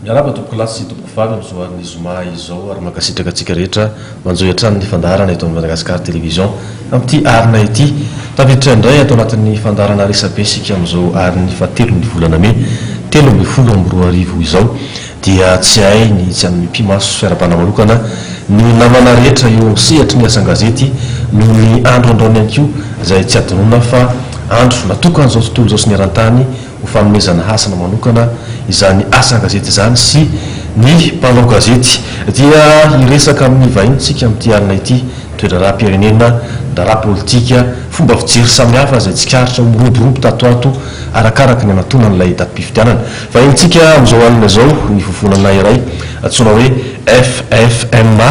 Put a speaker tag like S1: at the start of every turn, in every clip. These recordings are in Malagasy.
S1: Miarahaba tompokolahy sy tompokovavy amin'izao alin'ny zoma izao ary mankasitraka antsika rehetra manjohy hatrany ny fandaharana eto amin'ny Madagascar Télévision amin'ity alina ity. Tafiditra indray ato anatin'ny fandaharana resabe isika amin'izao alin'ny fahatelon'ny volana mey 2013 izao dia tsy hay ny tsy hanome pimaso sy fiarahabana manokana ny namana rehetra eo amin'ny sehatry ny asan-gazety noho ny andro androany ihany koa izay tsy adinoina fa andro natokan'izao tontolo izao sy ny eran-tany ho fanomezana hasina manokana izany asan-gazety izany sy ny mpanao gazety. Dia hiresaka amin'ny vahinintsika amin'ity alina ity, toe-draharaham-pirenena, raharaha politika, fomba fijery samihafa izay tsikaritra ho miroborobo tato ato arakaraka ny anatonan'ilay datim-pifidianana. Vahinintsika amin'izao alina izao ny vovonana iray antsoina hoe FFMA.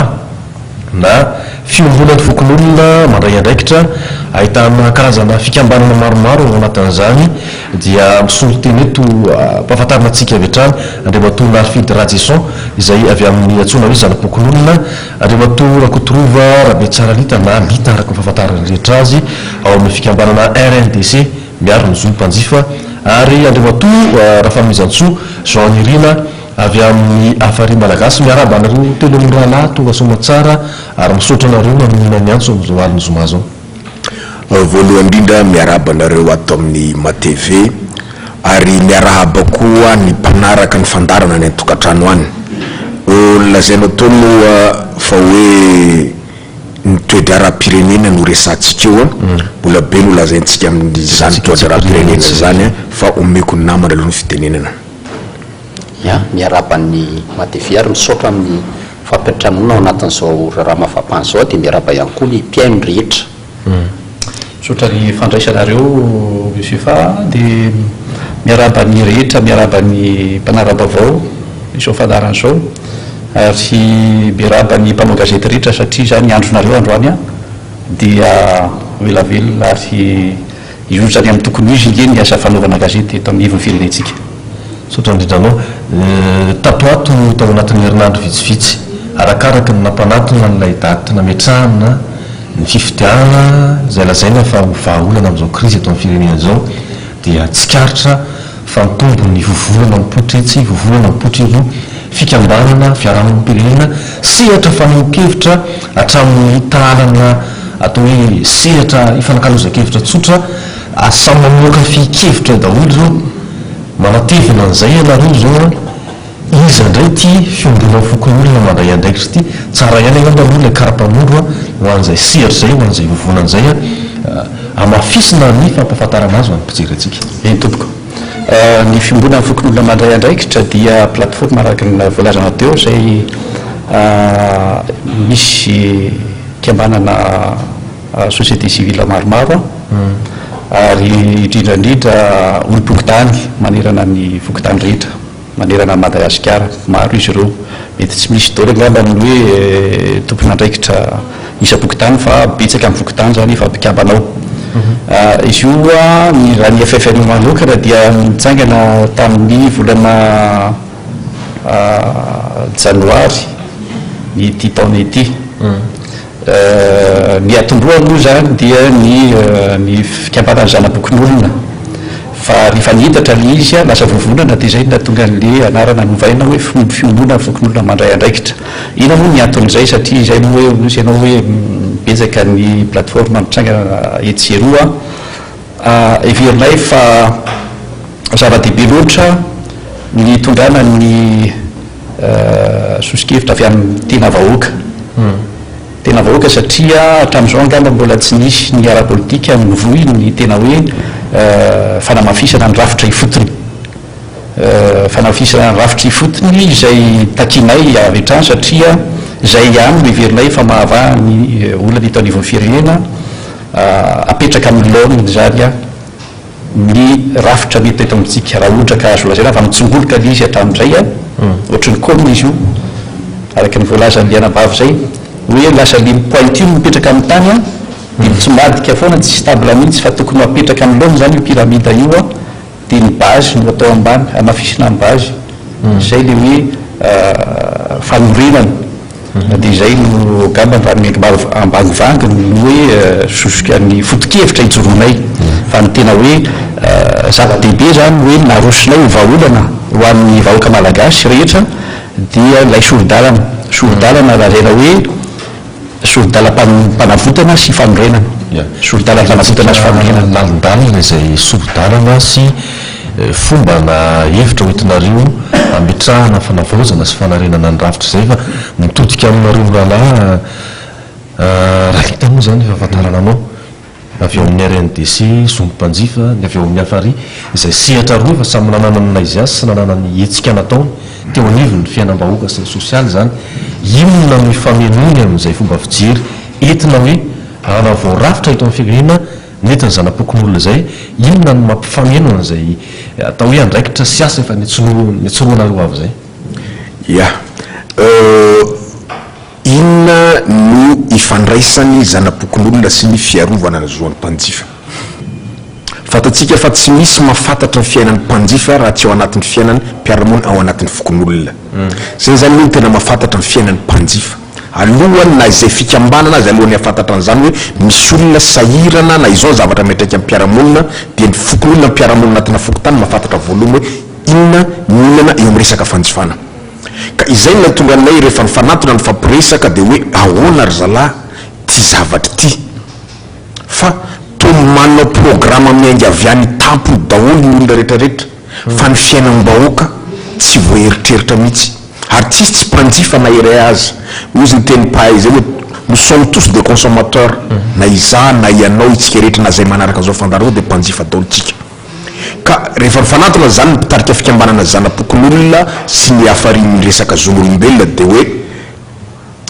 S1: na Fiombonan'ny Fokonolona Mandray Andraikitra, ahitana karazana fikambanana maromaro ao anatin'izany, dia misolo tena eto ampahafantarina antsika avy hatrany Andriamatoa Narifidy Rajeson izay avy amin'ny antsoina hoe Zana-pokonolona, Andriamatoa Rakotorova Rabetsaralita na Lita araka ny fahafantaran'ny rehetra azy ao amin'ny fikambanana RNDC miaro ny zon'ny mpanjifa ary Andriamatoa Rafanomezantsoa Jean Nirina Avy amin'ny Hafari Malagasy, miarahaba anareo telo mirahalahy tonga soamatsara ary misaotra anareo nanomana ny antso amin'izao alin'ny zoma izao.
S2: Voalohany indrindra miarahaba anareo ato amin'ny MaTv ary miarahaba koa ny mpanaraka ny fandaharana any an-tokantrano any. Lazainao teo moa fa hoe ny toe-draharaham-pirenena no resahantsika eo an, mbola be no lazaintsika amin'izany toe-draharaham-pirenena izany fa omeko ny namana aloha ny fitenenana.
S3: Ya, miarahaba an'i Matv ary misaotra amin'ny fampiantranoana ao anatin'izao raharaha mafampana izao dia miarahaba ihany koa ny mpihaino rehetra.
S4: Misaotra ny fandraisanareo Monsieur Fa dia miarahaba ny rehetra, miarahaba ny mpanara-baovao izao fandaharana izao ary miarahaba ny mpanao gazety rehetra satria izany andronareo androany dia ho ela velona ary Hiroso any amin'ny tokony ho izy ange ny asa fanaovana gazety eto anivon'ny firenentsika.
S1: Misaotra indrindra anao. Tato ho ato tao anatin'ny herinandro vitsivitsy, arakaraka ny nampanatona an'ilay daty nametrahana ny fifidianana izay lazaina fa ho vahaolana amin'izao krizy eto amin'ny firenena izao dia tsikaritra fa nitombo ny vovonana mipoitra etsy, vovonana mipoitra eroa, fikambanana, fiarahamonim-pirenena, sehatra fanehoan-kevitra hatramin'ny tahalana atao hoe sehatra ifanakalozan-kevitra tsotra, ary samy mamoaka fehin-kevitra daholo ireo. Manatevina an'izay ianareo izao an! Iza indray ity fiombonan'ny fokonolona mandray andraikitra ity? Tsara ihany angamba aloha ilay kara-panondro ho an'izay sehatra izay, ho an'izay vovonana izay an! Hamafisina ny fampahafantarana azy ho an'ny mpijery antsika.
S4: Eny tompoko. Ny fiombonan'ny fokonolona mandray andraikitra dia plateforme araka ny voalazanao teo izay misy fikambanana société civile maromaro ary indrindra indrindra olom-pokontany manerana ny fokontany rehetra. Manerana an'i Madagasikara, maro izy ireo. Mety tsy misy daholo angamba ny hoe tompon'andraikitra isam-pokontany fa betsaka amin'ny fokontany izany efa mpikambana ao. Izy io ny raha ny FFM manokana dia nitsangana tamin'ny volana janoary ity taona ity. Ny atombohany moa izany dia ny ny fikambanan'ny zana-bokin'olona fa rehefa nihitatra ilay izy lasa vovonana dia izay no nahatonga an'ilay anarana novaina hoe fiombonan'ny fokonolona mandray andraikitra. Inona moa ny anton'izay satria izay moa hoe hoy ianao hoe betsaka ny plateforme mitsangana etsy sy eroa. Heverinay fa zava-dehibe loatra ny hitondrana ny soso-kevitra avy amin'ny tena vahoaka. Tena vahoaka satria hatramin'izao angamba mbola tsy nisy ny ara-politika nivoy ny tena hoe fanamafisana ny rafitra ifotony. Fanamafisana ny rafitra ifotony izay takianay avy hatrany satria izay ihany no heverinay fa mahavaha ny olana eto anivon'ny firenena. Apetraka amin'ny laoniny izany ny rafitra mety eto amintsika raha ohatra ka azo lazaina fa mitsongoloka ilay izy hatramin'izay an, ohatry ny cône izy io araka ny voalazan'ilay anabavy izay hoe lasa le pointu no mipetraka amin'ny tany an, dia mitsomadika foana tsy stable mihitsy fa tokony ho apetraka amin'ny laoniny izany io pyramide io an, dia ny base no atao ambany, hamafisina ny base, izay ilay hoe fanorenana. Dia izay no angamba mba ambangivanginy ny hoe sosoka ny foto-kevitra ijoroanay. Fa ny tena hoe zava-dehibe izany hoe narosonay ho vahaolana. ho an'ny vahoaka malagasy rehetra dia ilay sori-dalana, sori-dalana lazaina hoe sori-dalam-panavotana sy fanorenana, sori-dalam-panavotana sy fanorenana.
S1: Lalindalina izay sori-dalana sy fomba na hevitra hoentinareo hametrahana fanavaozana sy fanarenana ny rafitra izay fa mitodika aminareo mirahalahy Ralita moa izany ny fahafantarana anao. Avy ao amin'ny RNDC, Zon'ny Mpanjifa, ny avy ao amin'ny Hafari, izay sehatra roa efa samy nanana ny naha-izy azy sy nanana ny hetsika nataony teo anivon'ny fiainam-bahoaka sy ny sosialy izany. Inona no ifamenoany amin'izay fomba fijery entina hoe hanavao rafitra eto amin'ny firenena nentin'ny zana-pokonolona izay? Inona no mampifameno an'izay atao hoe andraikitra sy asa efa niantsorohanareo avy izay?
S2: Ya. Inona no ifandraisan'ny zana-pokonolona sy ny fiarovana ny zon'ny mpanjifa? Fantatsika fa tsy misy mahafantatra ny fiainan'ny mpanjifa raha tsy ao anatin'ny fiainan'ny mpiara-monina ao anatin'ny fokonolona. Izay izany aloha no tena mahafantatra ny fiainan'ny mpanjifa. Alohany na izay fikambanana aza alohan'ny hahafantatra an'izany hoe misy olona sahirana na izao ny zavatra miantraika amin'ny mpiara-monina dia ny fokonolona mpiara-monina anatina fokontany mahafantatra voalohany hoe inona ny olana eo amin'ny resaka fanjifana. Ka izay no nahatonga anay rehefa nifanatona nifampiresaka dia hoe ahoana ry zalahy ity zavatra ity fa toa manao programa miainga avy any tampony daholo ny olona rehetra rehetra fa ny fiainam-bahoaka tsy voaeritreritra mihitsy ary tsisy tsy mpanjifa na iray aza. Hozy ny tenin'ny mpahay izay hoe nous sommes tous des consommateurs na izaho na ianao itsika rehetra na izay manaraka an'izao fandaharana izao dia mpanjifa daholo tsika. Ka rehefa nifanantona izany ny mpitarika fikambanana zana-pokonolona sy ny hafarian'ny resaka zon'olombelona dia hoe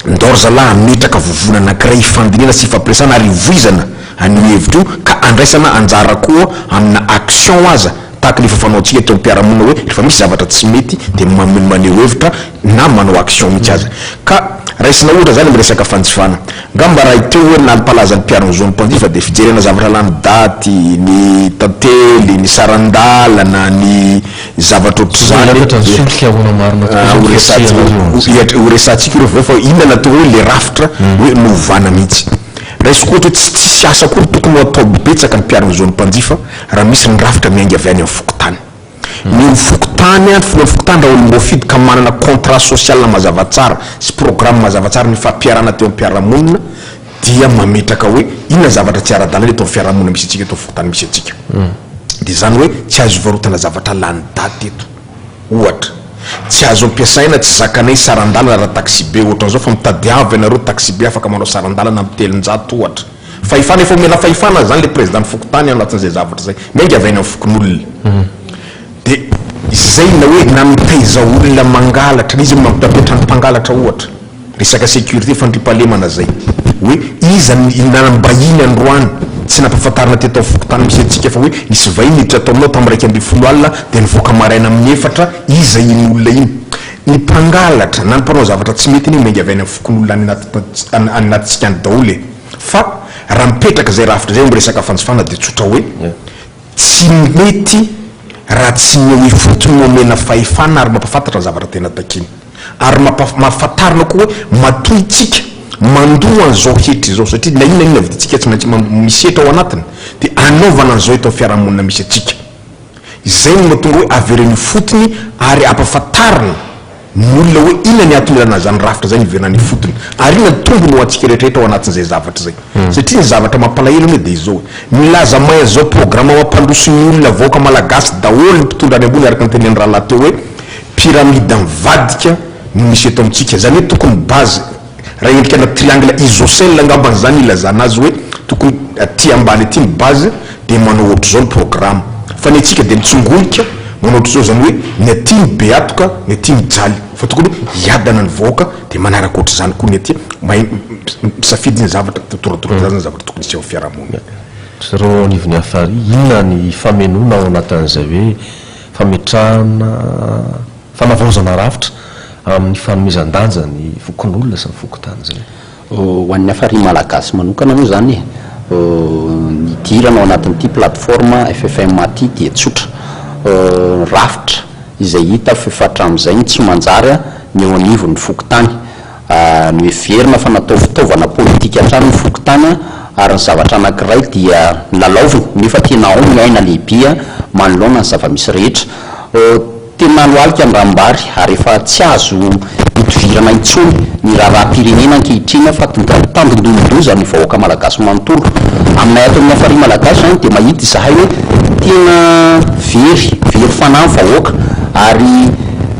S2: ndao ry zalahy hametraka vovonana anankiray hifandinihana sy hifampiresahana ary hivoizana an'io hevitra io ka handraisana anjara koa amina action aza tahaka ny efa fanaontsika eto am-piarahamonina hoe rehefa misy zavatra tsy mety dia maneho hevitra na manao action mihitsy aza. Ka raisina ohatra izany amin'ny resaka fanjifana. Ngamba raha teo hoe nampalaza ny mpiaro ny zon'ny mpanjifa dia fijerena zavatra lany daty, ny tantely, ny saran-dalana, ny zavatra ohatr'izany.
S1: Hiakatra ny solika ahoana marina tokoa izany ny fihetsehanareo amin'izay?
S2: Ho resahantsika ireo avy eo fa inona no atao hoe le rafitra hoe novana mihitsy. Raisiko ohatra hoe tsy tsisy asa akory tokony ho atao betsaka ny mpiaro ny zon'ny mpanjifa raha misy ny rafitra miainga avy any amin'ny fokontany. Ny olo fokontany an, filohan'ny fokontany raha olom-boafidy ka manana contrat social mazava tsara sy programme mazava tsara nifampiarahana teo amin'ny mpiara-monina dia mametraka hoe inona ny zavatra tsy ara-dalana eto amin'ny fiarahamonina misy antsika eto amin'ny fokontany misy antsika. Dia izany hoe tsy azo ivarotana zavatra lany daty eto. Ohatra, tsy azo ampiasaina, tsy zakanay saran-dalana raha taxibe ohatran'izao fa mitadiava ianareo taxibe afaka manao saran-dalana amin'ny 300 ohatra. Fahefana, efa omena fahefana zany le président ny fokontany ao anatin'izay zavatra zay, miainga avy any amin'ny fokonolona. De izay na hoe na mitaiza olona mangalatra, le izy mampiapetra ny mpangalatra ohatra, resaka sécurité fandriampahalemana zay, hoe iza ny nanam-bahiny androany, tsy nampahafantarina teto amin'ny fokontany misy antsika fa hoe nisy vahiny niditra tao aminao tamin'ny 11 alina de nivoaka maraina amin'ny efatra, iza iny olona iny? Ny mpangalatra na ny mpanao zavatra tsy mety anie miainga avy any amin'ny fokonolona any anaty any anatintsika any daholo e! Fa raha mipetraka izay rafitra izay eo amin'ny resaka fanjifana dia tsotra hoe tsy mety raha tsy ny eo ifotony no omena fahefana ary mampafantatra ny zavatra tena takiana. Ary mampafantarina koa hoe matoa itsika mandoa an'izao hetra izao satria na inona na inona vidintsika tsy maintsy misy hetra ao anatiny dia anaovana an'izao eto amin'ny fiarahamonina misy antsika. Izay no mahatonga hoe avereno ifotony ary ampafantarina ny olona hoe inona ny antony ilana an'izany rafitra izany hiverina any ifotony ary inona ny tombony ho antsika rehetra rehetra ao anatin'izay zavatra izay. Satria ny zavatra mampalahelo anie dia izao e, milaza mahay an'izao programa mampandroso ny olona vahoaka malagasy daholo ny mpitondra any ambony araka ny tenenin'ny rahalahy teo hoe pyramide mivadika no misy eto amintsika, izany hoe tokony base Raha endrika ana triangle isocèle angambany izany ilazana azy hoe tokony aty ambany aty ny base dia manao ohatr'izao ny programme. Fa ny antsika dia mitsongolika manao ohatr'izao izany hoe ny aty ny be atoka, ny aty mijaly. Fa tokony hoe hiadana ny vahoaka dia manaraka ohatr'izany koa ny aty, mahay misafidy ny zavatra, toradoraka izany ny zavatra tokony hiseho amin'ny fiarahamonina.
S1: Ry zareo ao anivon'ny Hafari, inona ny famenoana ao anatin'izay hoe fametrahana Fanavaozana rafitra amin'ny fanomezan-danja ny fokonolona sy ny fokontany izay.
S3: Ho an'ny Hafari Malagasy manokana moa izany e, ny hidirana ao anatin'ity plateforme FFMA ity dia tsotra. Rafitra izay hita fa hatramin'izay ny tsy manjary ny eo anivon'ny fokontany. Noheverina fa natao fitaovana politika hatrany ny fokontany ary ny zavatra anankiray dia lalaovina nefa tena ao ny aina lehibe manoloana ny zava-misy rehetra. Tena lohalika ny ranombary ary efa tsy azo idovirana intsony ny raharaham-pirenena ankehitriny fa tonga tandindomin-doza ny vahoaka malagasy manontolo. Aminay ato amin'ny Hafari Malagasy izany dia mahita izahay hoe tena very, very fanahy ny vahoaka ary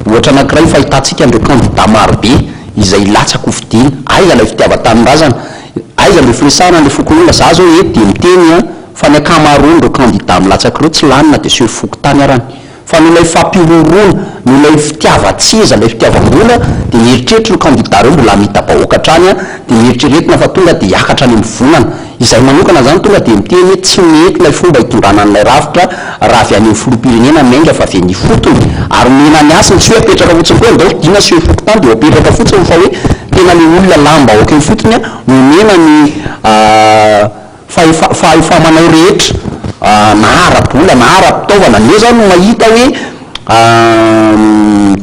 S3: ohatra anankiray ny fahitantsika an'ireo kandida marobe izay hilatsa-kofidina. Aiza ilay fitiavan-tanindrazana? Aiza ilay firesahana an'ilay fokonolona? Za izao eto dia miteny an, fa ny ankamaroan'ireo kandida milatsaka ireo tsy lany na dia sefo fokontany arany. Fa noho ilay fampihorohoroana, noho ilay fitiavan-tseza, ilay fitiavam-bola dia mieritreritra ireo kandida ireo mbola hamita-bahoaka hatrany dia noeritreretina fa tonga dia hiakatra any amin'ny volana. Izahay manokana izany tonga dia miteny hoe tsy mety ilay fomba hitondrana an'ilay rafitra raha avy any amin'ny filoham-pirenena miainga fa avy any ifotony ary omena ny hasiny, tsy hoe apetraka fotsiny koa andao fidiana sefo fokontany dia ho apetraka fotsiny fa hoe tena ilay olona lanim-bahoaka eo ifotony no omena ny Fahefa-manao rehetra na ara-bola na ara-pitaovana, ny eo zany no mahita hoe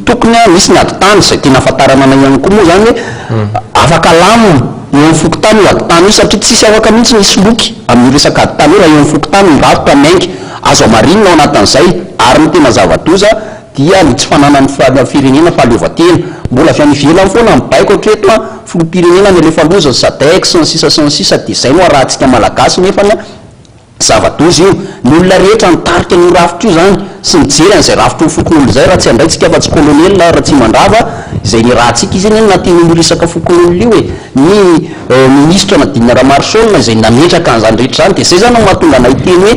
S3: tokony misy ny ady tany izay tena ahafantarana anay ihany koa moa zany hoe afaka alamina eo amin'ny fokontany io ady tany io satria tsisy afaka mihitsy ny hisoloky amin'io resaka ady tany io raha eo amin'ny fokontany ny rafitra miainga, azo hamarinina ao anatin'izay ary ny tena zava-doza dia ny tsy fananan'ny firenena fahaleovantena. Mbola avy any ivelany foana ny baiko hatreto an, filoham-pirenena ny alefa loza, sadec sy ny sisa sy ny sisa dia izay no arahantsika malagasy nefany an, zava-doza io. Ny olona rehetra nitarika an'io rafitra io izany sy nijery an'izay rafitry ny fokonolona izay raha tsy handray tsika afa-tsy colonel Ratsimandrava izay nirahantsika izy anie no nahateny an'io resaka fokonolona io e, ny minisitra Nadine Ramarosaona izay nametraka an'izany rehetra izany dia izay izany no mahatonga anay hiteny hoe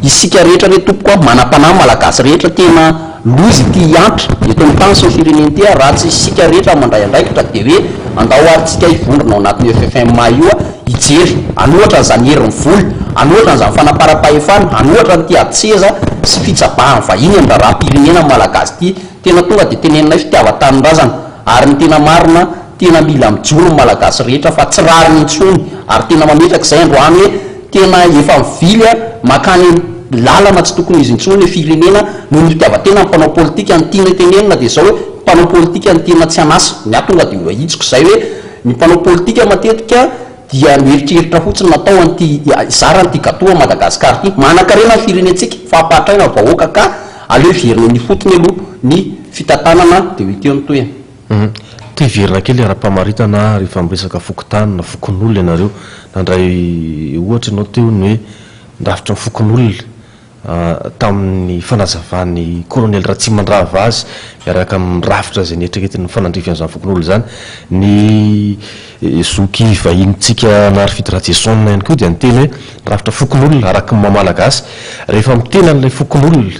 S3: isika rehetra re tompoko a, manam-panahy malagasy rehetra tena loza ity hiantra eto amin'ny tany sy ny firenena ity a, raha tsy isika rehetra mandray andraikitra dia hoe andao ary tsika hivondrona ao anatin'io FFMA io a, hijery, hanohatra an'izany herin'ny vola, hanohatra an'izany fanaparam-pahefana, hanohatra an'ity ady seza sy fitsabahan'ny vahiny amin'ny raharaham-pirenena malagasy ity, tena tonga dia teneninay fitiavan-tanindrazana ary ny tena marina Tena mila mijoro ny Malagasy rehetra fa tsy rariny intsony ary tena mametraka izay androany hoe tena efa mivily makany lalana tsy tokony izy intsony ny firenena noho ny fitiavan-tena ny mpanao politika ny tiana tenenina dia izao hoe mpanao politika ny tena tsy an'asa ny ahy tonga dia ahitsiko izay hoe ny mpanao politika matetika dia mieritreritra fotsiny natao an'ity hizara an'ity gâteau à Madagascar ity manankarena ny firenentsika fa ampahatraina ny vahoaka ka aleo hiverina eny ifotony aloha ny fitantanana dia ho hita eo ny tohiny.
S1: Te hiverina kely ara-pamaritana aho rehefa miresaka fokontany na fokonolona ianareo. Nandray ohatra ianao teo ny hoe ny rafitry ny fokonolona tamin'ny fanazavan'ny Kolonely Ratsimandrava azy miaraka amin'ny rafitra izay neritreretiny mifanandrify an'izany fokonolona izany. Ny zoky vahinintsika Narifidy Rajeson ihany koa dia niteny hoe ny rafitra fokonolona araka ny maha Malagasy rehefa miteny an'ilay fokonolona,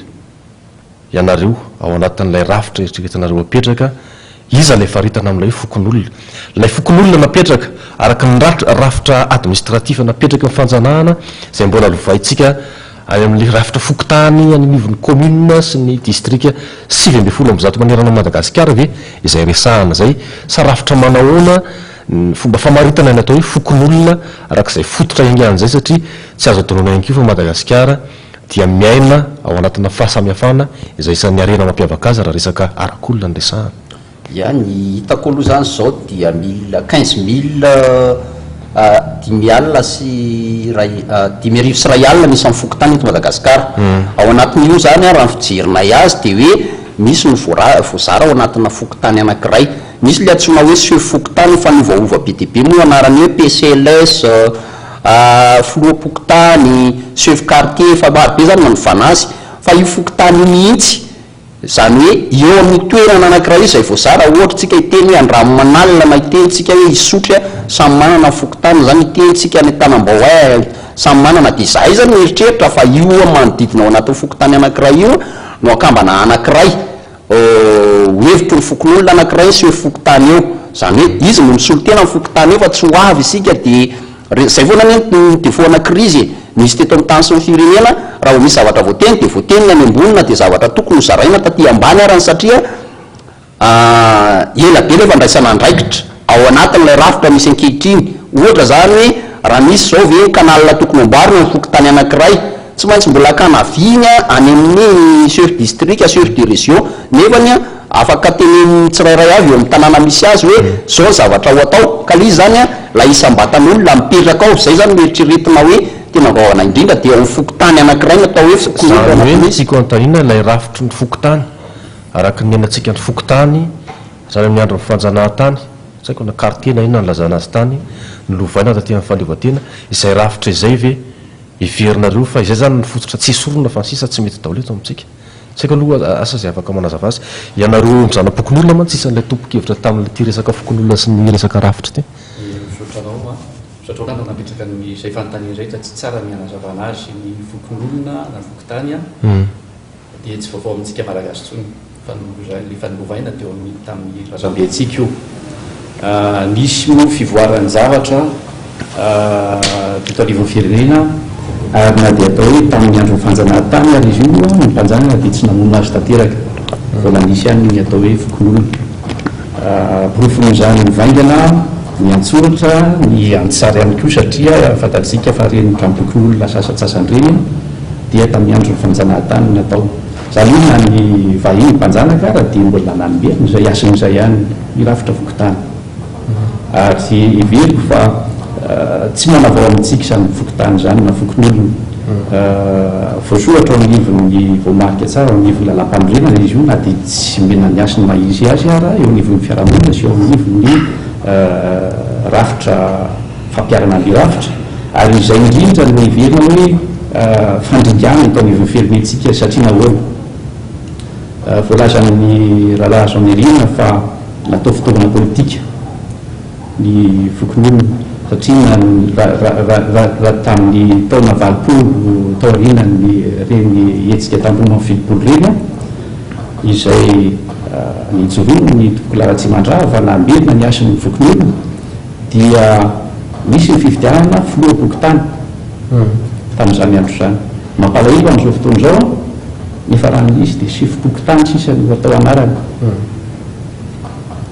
S1: ianareo ao anatin'ilay rafitra eritreretinareo apetraka, iza ilay faritana amin'ilay hoe fokonolona? Ilay fokonolona napetraka araka ny rafitra administratif napetraky ny fanjanahana izay mbola lovaintsika any amin'ny rafitra fokontany any anivon'ny commune sy ny distrika 119 manerana an'i Madagasikara ve izay resahana izay sa rafitra manahoana ny fomba famaritana ny atao hoe fokonolona araka izay fototra iaingana izay satria tsy azo adinoina ihany koa fa Madagasikara dia miaina ao anatina fahasamihafana izay isan'ny harena mampiavaka azy raha resaka arak'olona no resahana.
S3: Ya, ny hitako aloha izany izao dia mille, 15000 dimy alina sy iray, 1500 ny isan'ny fokontany eto Madagasikara. Ao anatin'io izany raha ny fijerinay azy dia hoe misy ny voara, voazara ao anatina fokontany anankiray. Misy ilay antsoina hoe chef fokontany efa niovaova be dia be moa anarany hoe PCLS, Filoham-pokontany, chef quartier, efa maro be zany nanovana azy, fa io fokontany io mihitsy, izany hoe eo amin'io toerana anankiray io izay voazara, ohatra tsika hiteny hoe Andranomanalina na hiteny tsika hoe Isotry, samy manana ny fokontaniny zany, hiteny tsika any Antanambao eh, samy manana, dia izahay zany mieritreritra fa io manodidina ao anatin'ny fokontany anankiray io no akambana anankiray, Ho hevitry ny fokonolona anankiray ny sefo fokontany eo. Izany hoe izy no misolo tena ny fokontany eo fa tsy ho avy isika dia re, izay foana anie ny défaut ana crise e! Nisy teto amin'ny tany sy ny firenena, raha vao misy zavatra voateny dia voateny ny any ambony na dia zavatra tokony ho zaraina taty ambany arany satria ela be ilay fandraisana andraikitra ao anatin'ilay rafitra misy ankehitriny. Ohatra izany hoe raha misy izao ve canal tokony hamboarina eo amin'ny fokontany anankiray, Tsy maintsy mbola hakana viny any amin'ny chef district, chef de région, nefany afaka tenenin'ny tsirairay avy eo amin'ny tanàna misy azy hoe zao ny zavatra ho atao, ka le izy zany ilay isam-batan'olona mipetraka ao, zay zany no eritreretina hoe tena vahaolana indrindra dia ao amin'ny fokontany anankiray no atao hoe fokonolona
S1: Izany hoe ny tiako anontaniana ilay rafitry ny fokontany. Araka ny niainantsika ny fokontany hatrany amin'ny andron'ny fanjanahantany, tsy haiko na quartier na inona nilazana azy tany, nolovaina taty amin'ny fahaleovantena, izay rafitra izay ve heverinareo fa izay izany no fototra tsy esorina fa ny sisa tsy mety daholo eto amintsika? Tsy haiko aloha asa izay afaka manazava azy. Ianareo zana-pokonolona mantsy isan'ilay tompon-kevitra tamin'ity resaka fokonolona sy ny resaka rafitra ity.
S4: Misaotra anao an. Misaotra anao nametraka an'izay fanontaniana izay fa tsy tsara ny hanazavana azy ny fokonolona na fokontany an. Dia tsy vaovao amintsika Malagasy intsony fa efa nolovaina teo amin'ny tamin'ny razambentsika io. Nisy moa fivoaran'ny zavatra teto anivon'ny firenena ary na dia atao hoe tamin'ny andron'ny fanjanahantany ary izy io ny mpanjanaka dia tsy namono azy tanteraka. Mbola nisy ihany ny atao hoe fokonolona. Porofon'izany mivaingana ny an-tsoratra, ny an-tsary ihany koa satria fantatsika fa ireny tranom-pokonolona sasantsasany ireny dia tamin'ny andron'ny fanjanahantany no natao. Izany hoe na ny vahiny mpanjanaka ara dia mbola nanome an'izay hasiny izay ihany ny rafitra fokontany. Ary heveriko fa tsy manavao amintsika izany fokontany izany na fokonolona. Voasoratra ao anivon'ny, voamarika tsara ao anivon'ny lalàmpanorenana izy io na dia tsy omena ny hasiny maha izy azy ara eo anivon'ny fiarahamonina sy eo anivon'ny rafitra fampiharana ny rafitra. Ary izay indrindra no heverina hoe fandringana eto anivon'ny firenentsika satria nahoana? Voalazan'ny Rahalahy Jean Nirina fa natao fitaovana politika ny fokonolona satria na ny raha tamin'ny taona 80 taorianan'ireny hetsika tamin'ny 72 ireny izay nijoroan'ny Tompokolahy Ratsimandrava namerina ny hasin'ny fokonolona dia nisy ny fifidianana filoham-pokontany tamin'izany andro izany. Mampalahelo amin'izao fotoana izao nefa raha ny izy dia sefom-pokontany sisa no atao anarany.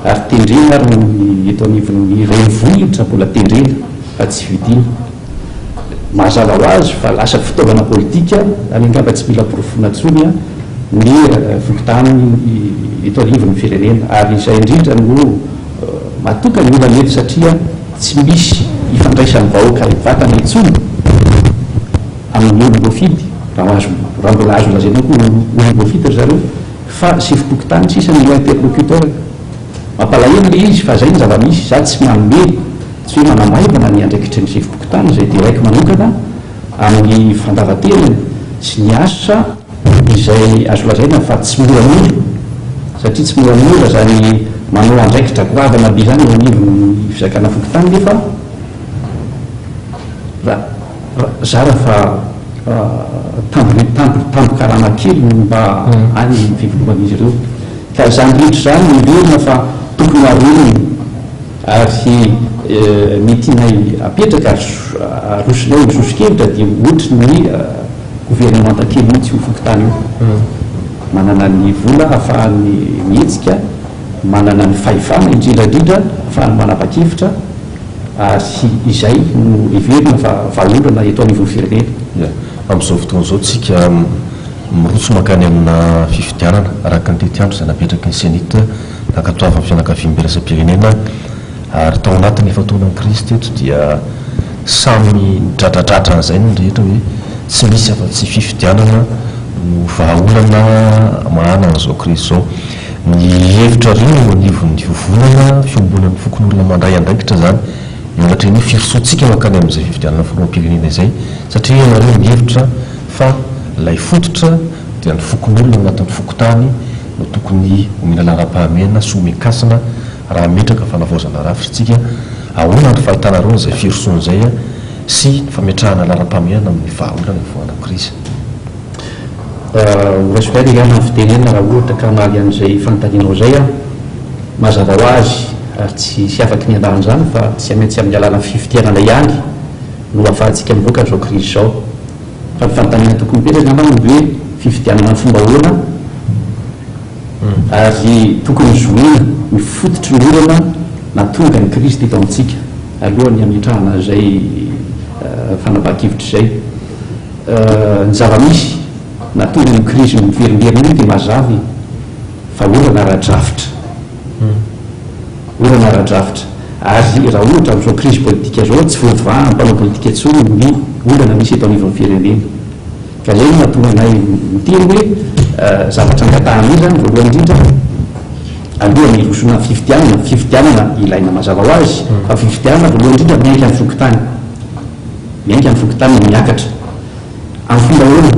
S4: Ary tendrena ary ny eto anivon'ny renivohitra mbola tendrena fa tsy vidiana. Mazava ho azy fa lasa fitaovana politika, any angamba tsy mila porofoina intsony ny fokontany eto anivon'ny firenena. Ary izay indrindra no Matoka ny olana eto satria tsy misy ifandraisan'ny vahoaka vatana intsony amin'ny olom-boafidy, raha azo raha mbola azo lazaina koa ho olom-boafidy ry zareo, fa sefom-pokontany sisa no interlocuteur. Mampalahelo ilay izy fa zay ny zava-misy, za tsy manome, tsy hoe manamaivana ny andraikitry ny sefom-pokontany izay deraiko manokana amin'ny fandavan-tenany sy ny asa, izay azo lazaina fa tsy moramora, satria tsy moramora izany manao andraikitra goavana be izany eo anivon'ny fizakana fokontany nefa raha zara fa tambiny tambin-karama kely no mba any ny fiveloman'izy ireo. Ka izany rehetra izany no heverina fa tokony harenina ary ny tianay apetraka ary arosonay ho soso-kevitra dia ohatry ny Governemanta kely mihitsy io fokontany io. Manana ny vola hahafahany mihetsika, manana ny fahefana indrindra indrindra hahafahany manapa-kevitra ary izay no heverina fa vahaolana eto anivon'ny firenena.
S1: Ya. Amin'izao fotoana izao tsika miroso mankany amina fifidianana araka ny tetiandro izay napetraky ny Cenit nankatoavin'ny fianakaviambe iraisam-pirenena. Ary tao anatin'ny efa-taonan'ny krizy teto dia samy nidradradradra an'izay ny rehetra hoe tsy misy afa-tsy fifidianana no vahaolana hamahana an'izao krizy izao. Ny hevitrareo eo anivon'ny vovonana fiombonan'ny fokonolona mandray andraikitra izany eo anatrehan'io firosoantsika mankany amin'izay fifidianana filoham-pirenena izay satria ianareo mihevitra fa ilay fototra dia ny fokonolona ao anatin'ny fokontany no tokony omena laharam-pahamehana sy omen-kasina Raha hametraka fanavaozana rafitra isika, ahoana ny fahitanareo an'izay firosoana izay sy ny fametrahana laharam-pahamehana amin'ny vahaolana hivoahana amin'ny krizy?
S4: Ho raisiko ihany angamba ny fitenenana raha ohatra ka hamaly an'izay fanontanianao izay aho. Mazava ho azy ary tsy hisy afaky ny handà an'izany fa tsy maintsy amin'ny alalan'ny fifidianana ihany no ahafahantsika mivoaka amin'izao krizy izao. Fa ny fanontaniana tokony hipetraka angamba ny hoe fifidianana amin'ny fomba ahoana? Ary tokony zohiana ny fototry ny olana nahatonga ny krizy teto amintsika alohan'ny hametrahana izay fanapahan-kevitra izay. Ny zava-misy nahatonga an'io krizy miverimberina io dia mazava e, fa olana ara-drafitra. Olana ara-drafitra. Ary raha ohatra amin'izao krizy politika izao, tsy voavahan'ny mpanao politika intsony ny olana misy eto anivon'ny firenena. Ka izay no mahatonga anay miteny hoe. Zavatra angatahanay izany voalohany indrindra, alohan'ny hirosoana amin'ny fifidianana, fifidianana ilaina mazava ho azy, fa fifidianana voalohany indrindra miainga amin'ny fokontany, miainga amin'ny fokontany no miakatra. Amin'ny fomba ahoana?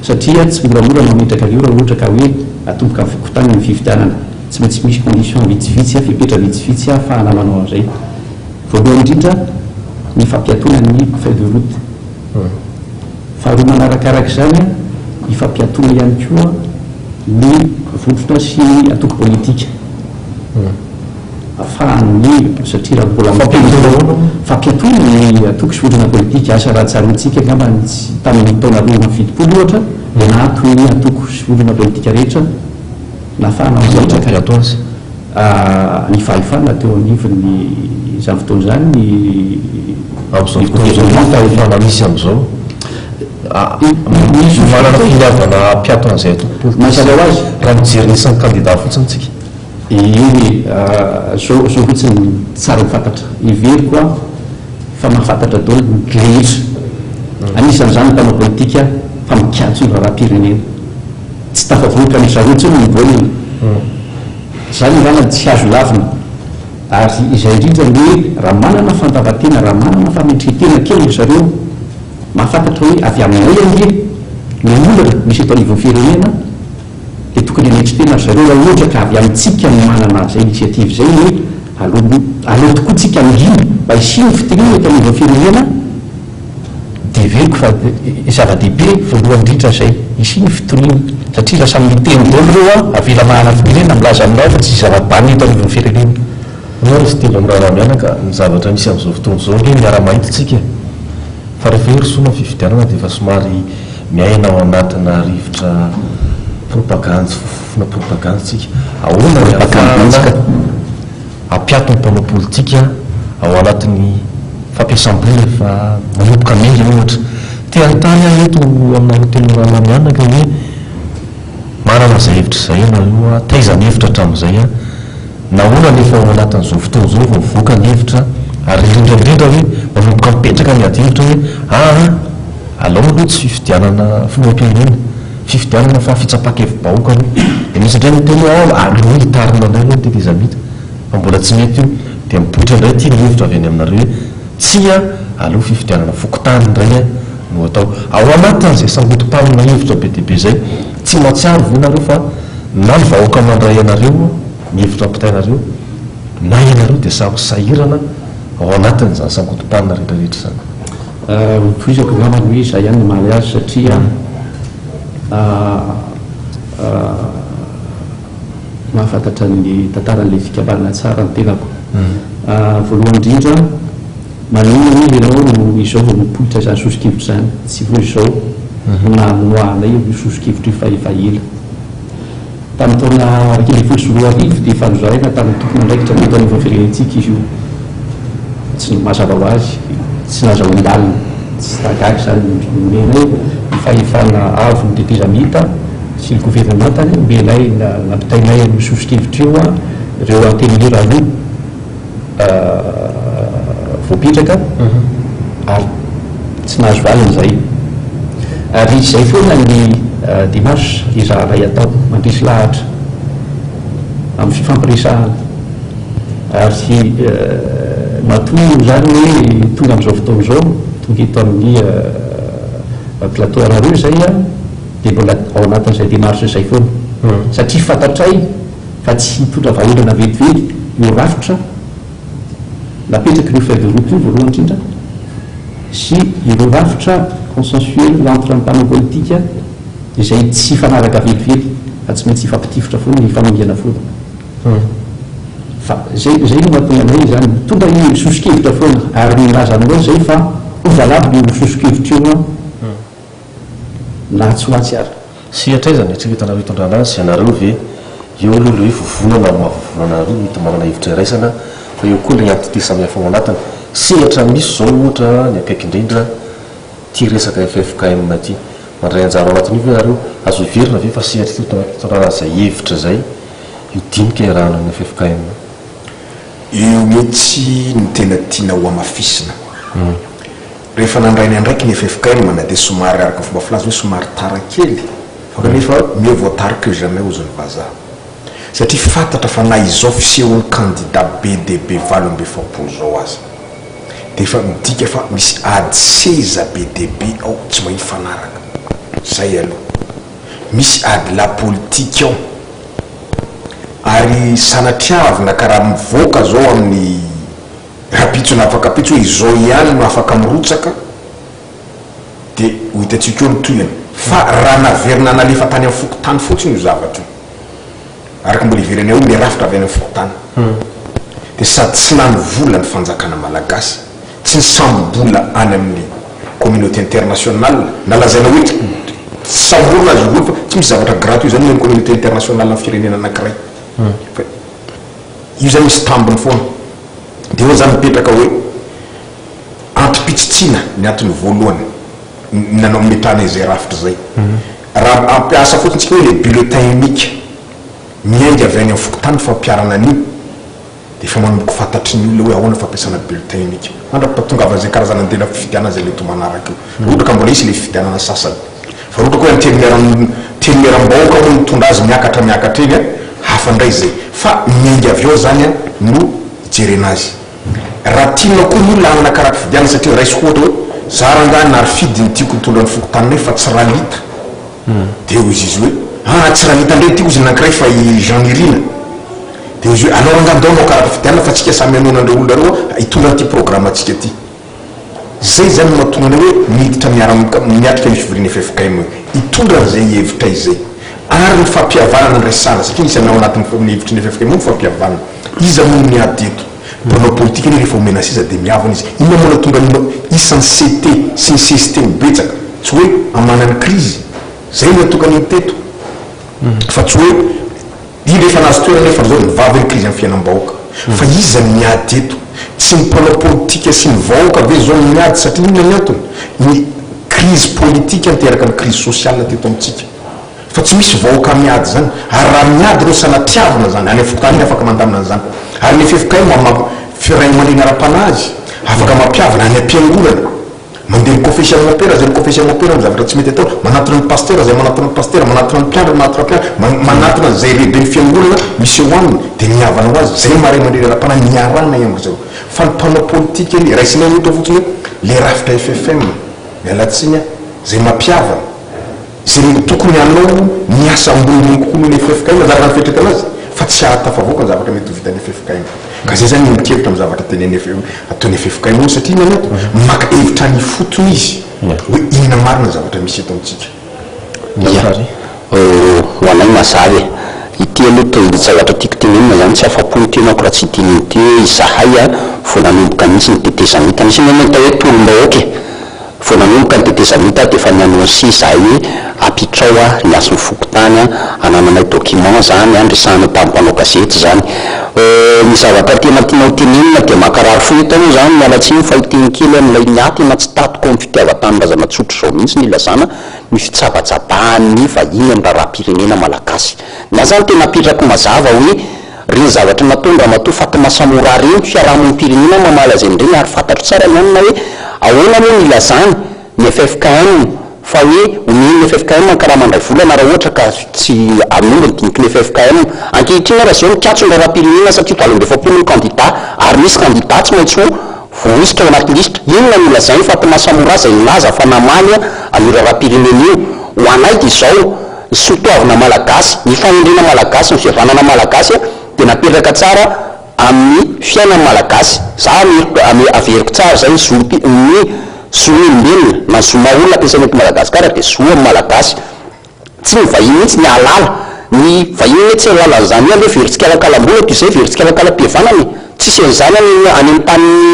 S4: Satria tsy moramora ny mametraka an'io raha ohatra ka hoe atomboka amin'ny fokontany ny fifidianana. Tsy maintsy misy condition vitsivitsy, fepetra vitsivitsy ahafahana manao an'izay. Voalohany indrindra, ny fampiatoana ny feuille de route. Faharoa manarakaraka izany, ny fampiatoana ihany koa ny vondrona sy ny antoko politika. Afahan'ny, satria raha mbola
S1: Fampiatoana ahoana moa?
S4: Fampiatoana ny antoko sy vondrona politika, asa raha tsaroantsika angamba ny tamin'ny taona 72 ohatra dia naato ny antoko sy vondrona politika rehetra nahafahana
S1: mametraka Nampiato azy.
S4: ny fahefana teo anivon'ny izany fotoana izany ny
S1: Amin'izao fotoana izao ny fahefana misy amin'izao, manana finiavana hampiato an'izay antoko politika raha mijery ny isan'ny kandida fotsiny tsika.
S4: Eny e, zao zao fotsiny no tsara ho fantatra, heveriko aho fa mahafantatra daholo ny rehetra, anisan'izany ny mpanao politika fa mikatso ny raharaham-pirenena, tsy tafavoaka amin-dry zareo intsony ny baolina, izany angamba no tsy azo lavina, ary izay indrindra ny hoe raha manana fandavan-tena, raha manana fametren-tena kely ry zareo, mahafantatra hoe avy aminay anie ny olana misy eto anivon'ny firenena, dia tokony hanetry tena ry zareo raha ohatra ka avy amintsika no manana an'izay initiative izay hoe aleo aleo tokoa tsika mihina mba hisian'ny fitoniana eto anivon'ny firenena,
S5: dia heveriko fa zava-dehibe voalohany indrindra izay hisian'ny fitoniana satria raha samy miteny daholo ireo an, avela manana fitenenana milaza aminao fa tsy zava-banona eto anivon'ny firenena.
S1: Hoy ry Steve Miraharaha mianaka, ny zavatra misy amin'izao fotoana izao ange miara-mahita tsika e! Fa rehefa hirosoana ny fifidianana dia efa somary Miaina ao anatina rivotra propagandy sy fofofofona propagandy isika. Ahoana ny ahafahana hampiato ny mpanao politika ao anatin'ny fampiasam-bola efa manomboka miainga ohatra. Te hanontany aho eto aminareo telo rahalahy mianaka hoe manana izay hevitra izay ianareo, taiza ny hevitra hatramin'izay, nahoana no efa ao anatin'izao fotoana izao vao mivoaka ny hevitra ary indrindra indrindra hoe manomboka mipetraka ny adihevitra hoe aa Alao aloha tsy fifidianana filoham-pirenena, fifidianana fa fitsapan-kevi-bahoaka aloha. Dia misy indray miteny hoe ao aloha hitarina indray aloha ny tetezamita fa mbola tsy mety io. Dia mipoitra indray ity ny hevitra avy any aminareo hoe tsia, aleo fifidianana fokontany indray no atao. Ao anatin'izay sangodim-panina hevitra be dia be izay, tsy mahatsiaro ve nareo fa na ny vahoaka mandray anareo ny hevitra ampitainareo na ianareo dia samy sahirana ao anatin'izany sangodim-panina rehetra rehetra izany?
S4: Ho tohizako angamba ny hoe izaho ihany no namaly azy satria mahafantatra ny tantaran'ilay fikambanana tsara ny tenako. Voalohany indrindra, maninona hoy ianao no izao vao mipoitra izany soso-kevitra izany? Tsy vao izao no namoahanay io soso-kevitra io fa efa ela. Tamin'ny taona 2011 dia efa nozaraina tamin'ny tompon'andraikitra teto anivon'ny firenentsika izy io. Tsy mazava ho azy, tsy nazahoan-dalana, tsy nahagaga izany, nomenay ny fahefana avo ny tetezamita sy ny governemantany, omenay, nampitainay an'io soso-kevitra io ireo antenimiera roa. voapetraka ary tsy nahazo valiny izahay. Ary izay foana ny démarche ezahanay atao, mandresy lahatra amin'ny fifampiresahana. Ary matoa izany hoe tonga amin'izao fotoana izao, tonga eto amin'ny plateau anareo izay dia mbola ao anatin'izay démarche izay foana. Satria fantatray fa tsy hitondra vahaolana vetivety io rafitra napetrak'ireo feuille de route io voalohany indrindra sy ireo rafitra consensuel entre ny mpanao politika izay tsy hifanaraka velively fa tsy maintsy hifampitifitra foana, hifanongana foana. Fa izay izay no mahatonga anay izany mitondra io soso-kevitra foana ary milaza aminao izay fa ho valable io soso-kevitra io an na tsy ho atsy ary.
S1: Sehatra aiza no eritreretanareo hitondrana azy? Ianareo ve? Eo aloha ilay hoe vovonana amin'ny maha vovonana anareo mety manana hevitra iraisana fa eo koa ilay entité samihafa ao anatiny. Sehatra misy izao ohatra ny akaiky indrindra ity resaka ffkm ity. Mandray anjara ao anatin'io ve ianareo? Azo heverina ve fa sehatra hitondrana an'izay hevitra izay io dinika iarahana amin'ny ffkm io?
S2: Io mihitsy no tena tiana hohamafisina. Rehefa nandray ny andraikiny ffkm na dia somary araka ny fomba filaza hoe somary tara kely. Fa kanefa mieux vaut tard que jamais hozy ny vazaha. Satria fantatra fa na izao fisehon'ny kandida be dia be 48 izao aza dia efa midika fa misy ady seza be dia be ao tsy mahay mifanaraka. Zay aloha. Misy ady lahy politika ao. Ary sanatriavina ka raha mivoaka zao amin'ny rahampitso na afak'ampitso hoe izao ihany no afaka mirotsaka dia ho hitantsika eo ny tohiny. Fa raha naverina nalefa tany amin'ny fokontany fotsiny io zavatra io, araka mbola iverenay eo ilay rafitra avy any amin'ny fokontany, dia sady tsy lany vola ny fanjakana malagasy, tsy nisambo-bola any amin'ny communauté internationale, na lazaina hoe tsy samborina aza io vola fa tsy misy zavatra gratuit izany omen'ny communauté internationale ny firenena anankiray. Fa io izany misy tambiny foana. Dia eo izany mipetraka hoe antom-pitsitsiana ny antony voalohany nanao nametrahana izay rafitra izay. Raha hampiasa fotsiny tsika hoe le bulletin unique miainga avy any amin'ny fokontany ny fampiharana an'io dia efa manomboka fantatry ny olona hoe ahoana fampiasana bulletin unique. Mandra-pahatongavan'izay karazana andiana fifidianana izay mety ho manaraka eo. Raha ohatra ka mbola hisy ilay fifidianana sasany. Fa raha ohatra ka hoe antenimieram-bahoaka moa mitondra azy miakatra miakatra eny an, hafa indray izay. Fa miainga avy ao izany an no hijerena azy. Raha tianao koa ny olona hanana kara-pifidianana satria raisiko ohatra hoe za rangahy narifidy ny tiako hitondra ny fokontaninay fa tsy Ralita dia hoy izy hoe ah tsy Ralita indray ny tiako izy nankiray fa i Jean Nirina dia hoy izy hoe alao rangahy ndao hanao kara-pifidianana fa tsika samy hanohana an'ireo olona ireo hitondra an'ity programme-ntsika ity. Izay izany no mahatonga anay hoe miditra miara miatrika io fivoriana ffkm io hitondra an'izay hevitra izay ary ny fampihavanana ny resahana satria anisan'ny ao anatin'ny hevitry ny ffkm ny fampihavanana. Iza moa no miady eto? Mpanao politika anie rehefa omena seza dia miavona izy. Inona moa no nahatonga ny isan'ny CT sy ny cst ho betsaka? Tsy hoe hamahana ny krizy. Izay no nahatonga an'iny teto. Fa tsy hoe iny rehefa nahazo toerana nefa izao nivavy ny krizy amin'ny fiainam-bahoaka. Fa iza no miady eto? Tsy ny mpanao politika sy ny vahoaka ve izao no miady? Satria inona ny antony? Ny krizy politika niteraka ny krizy sosiala teto amintsika. Fa tsy misy vahoaka miady izany. Ary raha miady ireo sanatriavina izany, any fokontany iny afaka mandamina an'izany. Ary ny ffkm maha ray aman-dreny ara-panahy azy, afaka mampihavana any am-piangonana. Mandeha mikofesy amin'ny mopera izay mikofesy amin'ny mopera amin'ny zavatra tsy mety atao, manatona ny pasitera izay manatona ny pasitera, manatona ny mpiandry manatona mpiandry, manatona izay lehiben'ny fiangonana misy eo aminy, dia mihavana ho azy. Izay maha ray aman-dreny ara-panahy, niarahana ihany ry zareo. Fa ny mpanao politika anie, raisinay ohatra fotsiny hoe ilay rafitra ffm, miala tsiny aho, izay mampihavana. Izay no tokony hanao ny asa ambonimbony kokoa noho ny ffkm araka ny fieritreretana azy fa tsy hahatafavoaka ny zavatra mety ho vitan'ny ffkm. Ka izay izany miombon-kevitra amin'ny zavatra tenenin'ny FF ataon'ny ffkm io satria inona ny antony? Maka hevitra any ifotony izy hoe inona marina ny zavatra misy eto amintsika.
S3: Ia. Ho anay mazava e. Ity aloha toy ny zavatra tiako tenenina izany, tsy afa-po ny tenako raha tsy hiteny an'ity hoe izahay vao nanomboka mihitsy ny tetezamita. Nisy anie ny atao hoe tolom-bahoaka e. Vao nanomboka ny tetezamita dia efa ni-annoncer izahay hoe apitrao ny hasin'ny fokontany anananay document izany niresahanay tamin'ny mpanao gazety izany. Ny zavatra tena tiana ho tenenina dia mankarary fo eto aloha izany, miala tsiny fa hiteny kely amin'ilay ny ahy tena tsy tatiko amin'ny fitiavan-tanindrazana tsotra izao mihitsy ny ilazana ny fitsabatsabahan'ny vahiny amin'ny raharaham-pirenena malagasy. Ny ahy izany tena apetrako mazava hoe Reny zavatra nataony Ramatoa Fatma Samoura reny, fiarahamonim-pirenena mamaly azy an'ireny ary fantatro tsara ny anona hoe ahoana moa no ilazany ny ffkm fa hoe omen'ny ffkm ny karama indray volana raha ohatra ka tsy hanombo ny diniky ny ffkm. Ankehitriny ara izao mikatso ny raharaham-pirenena satria 48 ny kandida ary misy kandida tsy maintsy ho voahosotra ao anaty lisitra. Inona no lazain'i Fatma Samoura izay nilaza fa namaly an'io raharaham-pirenena io? Ho anay dia izao, Ny soatoavina malagasy, ny fahendrena malagasy, ny fihavanana malagasy dia napetraka tsara amin'ny fiainan'ny malagasy. Za ameriko, averiko tsara izay, ny zo, ny zon'olombelona na ny zo maha olona ampiasaina eto Madagasikara dia zo amin'ny malagasy. Tsy ny vahiny mihitsy ny hahalala. Ny vahiny anie tsy hahalala an'izany hoe aleo very tsikalakalam-bola toy izay very tsikalakalam-pihavanana e. Tsisy an'izany any any amin'ny tanin'i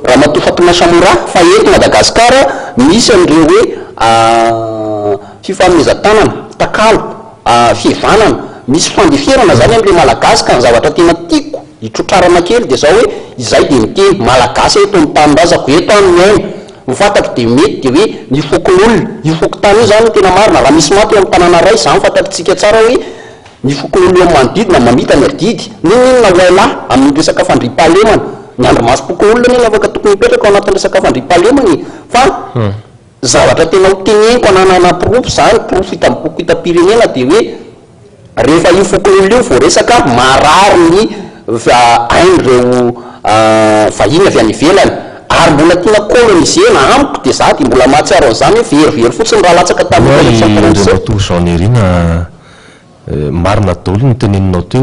S3: Ramatoa Fatuma Samoura fa eto Madagasikara misy an'ireo hoe Fifanomezan-tanana, takalo, fihevanana, misy fandeferana zany amin'ilay Malagasy ka ny zavatra tena tiako hitrotrarana kely dia zao hoe izay dia miteny Malagasy aho eto amin'ny tanindrazako, eto aho no miaina, ny fantatro dia mety dia hoe ny fokonolona, io fokontany io zany no tena marina, raha misy maty eo amin'ny tanàna iray, izany fantatritsika tsara hoe ny fokonolona eo amin'ny manodidina mamita ny adidy, n'inon'inona ho hainà amin'ny resaka fandriampahalemana, ny andrimasom-pokonolona anie no afaka tokony hipetraka ao anatin'ny resaka fandriampahalemana e, fa. Zavatra tena ho teneniko ananana porofo izany, porofo hita amin'ny boky hitam-pirenena dia hoe rehefa io fokonolona io voaresaka marary ny ain'ireo vahiny avy any ivelany ary mbola tiana coloniser-na, amiko dia za dia mbola mahatsiaro an'izany hoe verivery fotsiny raha latsaka tamin'ny
S1: Hoy
S3: 1947.
S1: Andriamatoa Jean Nirina, Marina daholo ny teneninao teo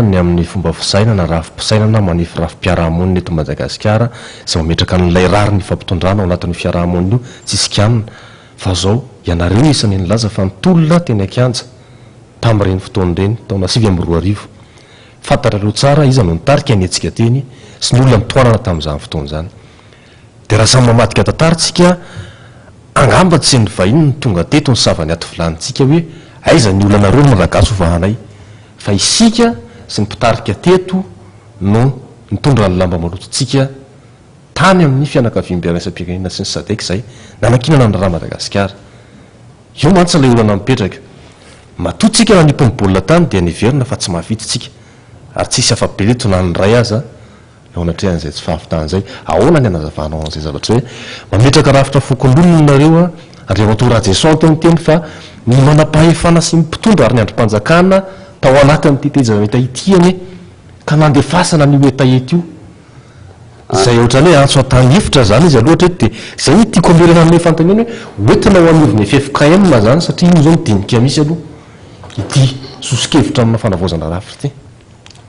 S1: ny amin'ny fomba fisainana, rafi-pisainana manefy rafi-piarahamonina eto Madagasikara izay mametraka an'ilay rariny ifampitondrana ao anatin'io fiarahamonina io, tsisy kianina. Fa zao, ianareo isan'ny nilaza fa nitolona teny an-kianja tamin'ireny fotoana ireny, taona 2009. Fantatrareo tsara iza no nitarika ny hetsika teny sy ny olona nitohanana tamin'izany fotoana izany. Dia raha samy mamadika tantara tsika, angamba tsy ny vahiny no tonga teto nisava ny ato vilanintsika hoe aiza ny olanareo ry Malagasy ho vahanay, fa isika sy ny mpitarika teto no nitondra ny lamba malotontsika tany amin'ny fianakaviambe iraisam-pirenena sy ny Sadec izay nanankinana ny raharaha Madagasikara. Io mantsy ilay olana mipetraka. Matoa tsika nanipy ny baolina tany dia neverina fa tsy mahavita tsika ary tsisy afa-bela eto na ny iray aza eo anatrehan'izay tsy fahavitana izay. Ahoana ny hanazavanao an'izay zavatra izay? Mametraka rafitra fokonolona nareo a! Andriamatoa Rajeson teo niteny fa ny manam-pahefana sy ny mpitondra ary ny andrim-panjakana tao anatin'ity tetezamita ity anie ka nandefasana an'io hetaheta io. Izay ohatran'ny hoe antso an-tany efitra izany izy aloha hatreto dia izay no tiako hamerina an'ilay fanontaniana hoe hoentina ho anivon'ny ffkm izany satria io izao no dinika misy aloha ity soso-kevitra amina fanavaozana rafitra ity.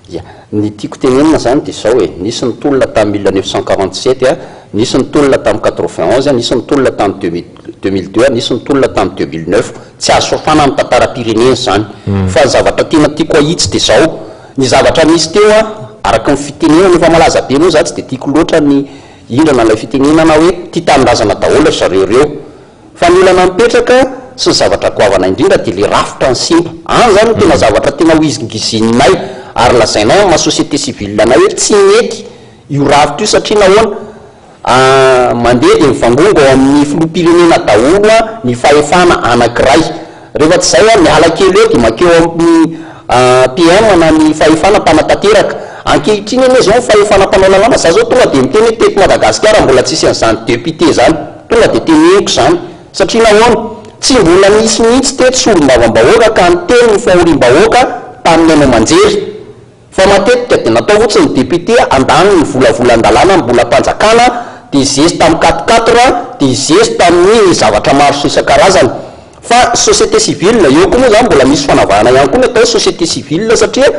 S3: Ia. Ny tiako tenenina izany dia izao e, nisy ny tolona tamin'ny 1947 a, nisy ny tolona tamin'ny 91 a, nisy ny tolona tamin'ny 2002 a, nisy ny tolona tamin'ny 2009. Tsy azo fafana amin'ny tantaram-pirenena izany. Fa ny zavatra tena tiako ahitsy dia izao, ny zavatra nisy teo a, araka ny fitenenana efa malaza be moa izaho tsy dia tiako loatra ny hindrana ilay fitenenana hoe tia tanindrazana daholo ry zareo ireo. Fa ny olana mipetraka sy ny zavatra goavana indrindra dia le rafitra ny simba. Any zany no tena zavatra tena ho hizingizininay ary lazainay amin'ny maha société civile anay hoe tsy mety io rafitra io satria nahoana? Mandeha dia mivangongo ao amin'ny filoham-pirenena daholo ny fahefana anankiray. Rehefa tsy izay miala kely eo dia mankeo amin'ny PM na ny fahefana mpanatanteraka. Ankehitriny anie izao ny fahefana mpanao lalàna, za zao tonga dia miteny hoe teto Madagasikara mbola tsisy an'izany député zany. Tonga dia teneniko izany. Satria nahoana? Tsy mbola nisy mihitsy teto solombavambahoaka ka niteny ny fahoriam-bahoaka tamin'ny haino aman-jery. Fa matetika dia natao fotsiny ny député handany ny volavolan-dalàna ny bolam-panjakana dia zesta amin'ny quatre quatre dia zesta amin'ny zavatra maro sy isan-karazany. Fa société civile, eo koa moa izany mbola misy fanavahana ihany koa ny atao hoe société civile satria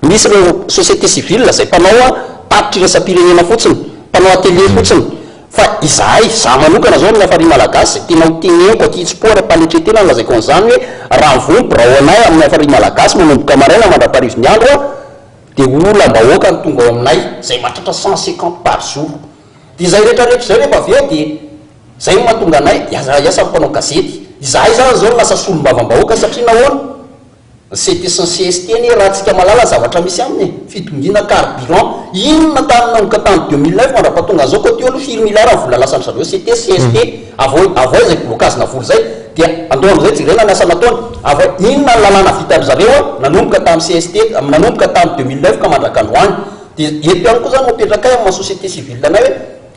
S3: misy ireo société civile izay mpanao tatitra iraisam-pirenena fotsiny, mpanao atelier fotsiny. Fa izahay, izaho manokana izao amin'ny Hafari Malagasy, izay tena ho teneniko an-kitsim-po ary am-panetren-tena no lazaiko an'izany hoe raha mivoha ny birao anay amin'ny Hafari Malagasy manomboka maraina mandra-paharivo ny andro dia olam-bahoaka no tonga ao aminay, izay mahatratra 150 par jour. Dia izay rehetra rehetra izay rehefa avy eo dia izay no mahatonga anay hiasa amin'ny mpanao gazety. Izahay izany izao no lasa solombavambahoaka satria nahoana? Ny CT sy ny CST anie raha tsika mahalala zavatra misy aminy e! Fidongiana carburant, inona tany nanomboka tany 2009 mandrapatonga an'izao koa teo aloha firy milliards ny vola lasan-dry zareo CT sy CST avy ao avy aiza io blocage-na vola izay dia andao amin'izay jerena ny asa nataony avy ao inona ny lalàna vitan-dry zareo a nanomboka tamin'ny CST nanomboka tamin'ny 2009 ka mandrak'androany dia eto ihany koa izany no apetrakay amin'ny maha société civile anay hoe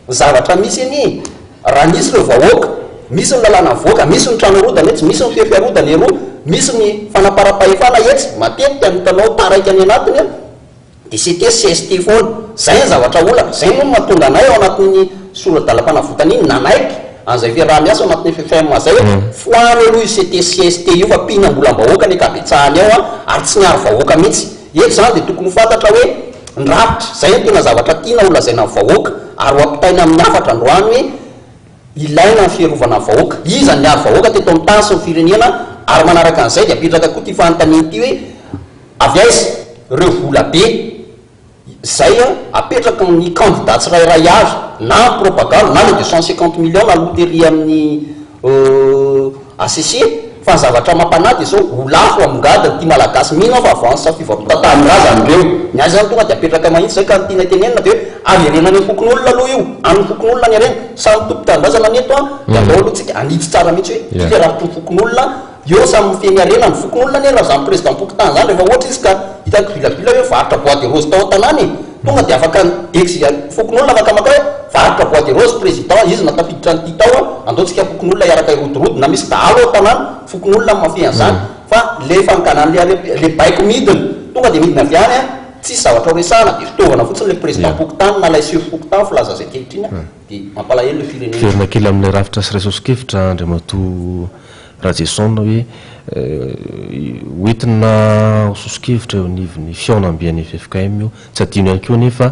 S3: ny zavatra misy anie e! Raha nisy ireo vahoaka, misy ny lalàna mivoaka, misy ny trano arodana etsy, misy ny fefy arodana eroa, misy ny fanaparam-pahefana etsy, matetika ny hitanao taraiky any anatiny an, dia CT sy CST foana. Izay ny zavatra olana. Izay moa no mahatonga anay ao anatin'ny sora-dalam-panavotana iny nanaiky an'izay fiaraha-miasa ao anatin'ny ffm izay hoe foano aloha io CT sy CST io fa mpihinam-bolam-bahoaka ny ankabetsahany ao an, ary tsy miaro vahoaka mihitsy. Eto izany dia tokony ho fantatra hoe Ny rafitra, izay no tena zavatra tiana ho lazaina amin'ny vahoaka ary ho ampitaina amin'ny hafatra androany hoe ilaina ny fiarovana ny vahoaka. Iza no niaro vahoaka teto amin'ny tany sy ny firenena ary manaraka an'izay dia apetraka koa ity fanontaniana ity hoe avy aiza ireo vola be izay apetraky ny kandida tsirairay avy na ny propagande na le 250 millions naloa tery amin'ny ACC, fa ny zavatra mampanahy dia zao, ho lafo hamongadiny ity Malagasy, mino aho fa avance fivarotan-tanindrazana ireo, ny ahy zany tonga dia apetraka mahitsy zay ka ny tiana tenenina dia hoe averena any amin'ny fokonolona aloha io, any fokonolona ny harena, samy tompon-tanindrazana ny eto an, dia andao aloha tsika hanitsy tsara mihitsy hoe ity le rafitry ny fokonolona, eo samy mifehy ny harena, ny fokonolona anie raha zany président-pokontany zany rehefa ohatra izy ka hitako vilavila hoe varotra bois de rose tao an-tanàna e! Tonga dia afaka ex fokonolona afaka maka hoe varotra bois de rose président izy na tafiditra an'ity tao an, andao tsika fokonolona hiaraka hirodorodo na misy dahalo ao tanàna, fokonolona no mafehy an'izany fa le fanokana an'le harem le baiko midina tonga dia midina avy any an, tsisy zavatra ho resahana dia fitaovana fotsiny le président fokontany na ilay chef fokontany filaza azy ankehitriny an, dia mampalahelo le firenena.
S1: Miverina kely amin'ilay rafitra sy ilay soso-kevitra Andriamatoa Rajeson hoe hoentina ho soso-kevitra eo anivon'ny fihaonamben'ny ffkm io. Tsy adino ihany koa anefa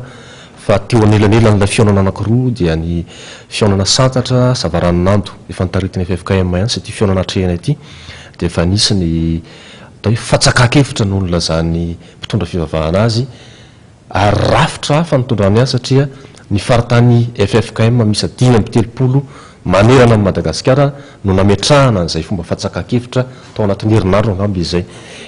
S1: fa teo anelanelan'ilay fihaonana anankiroa dia ny fihaonana santatra savaranonando efa notaritin'ny ffkm ihany sy ity fihaonana atrehina ity dia efa nisy ny atao hoe fatsakan-kevitra no nilazan'ny mpitondra fivavahana azy ary rafitra hafa nitondrany azy satria ny faritany ffkm miisa 35 manerana an'i Madagasikara no nametrahana an'izay fomba fatsakan-kevitra tao anatin'ny herinandro angamba izay.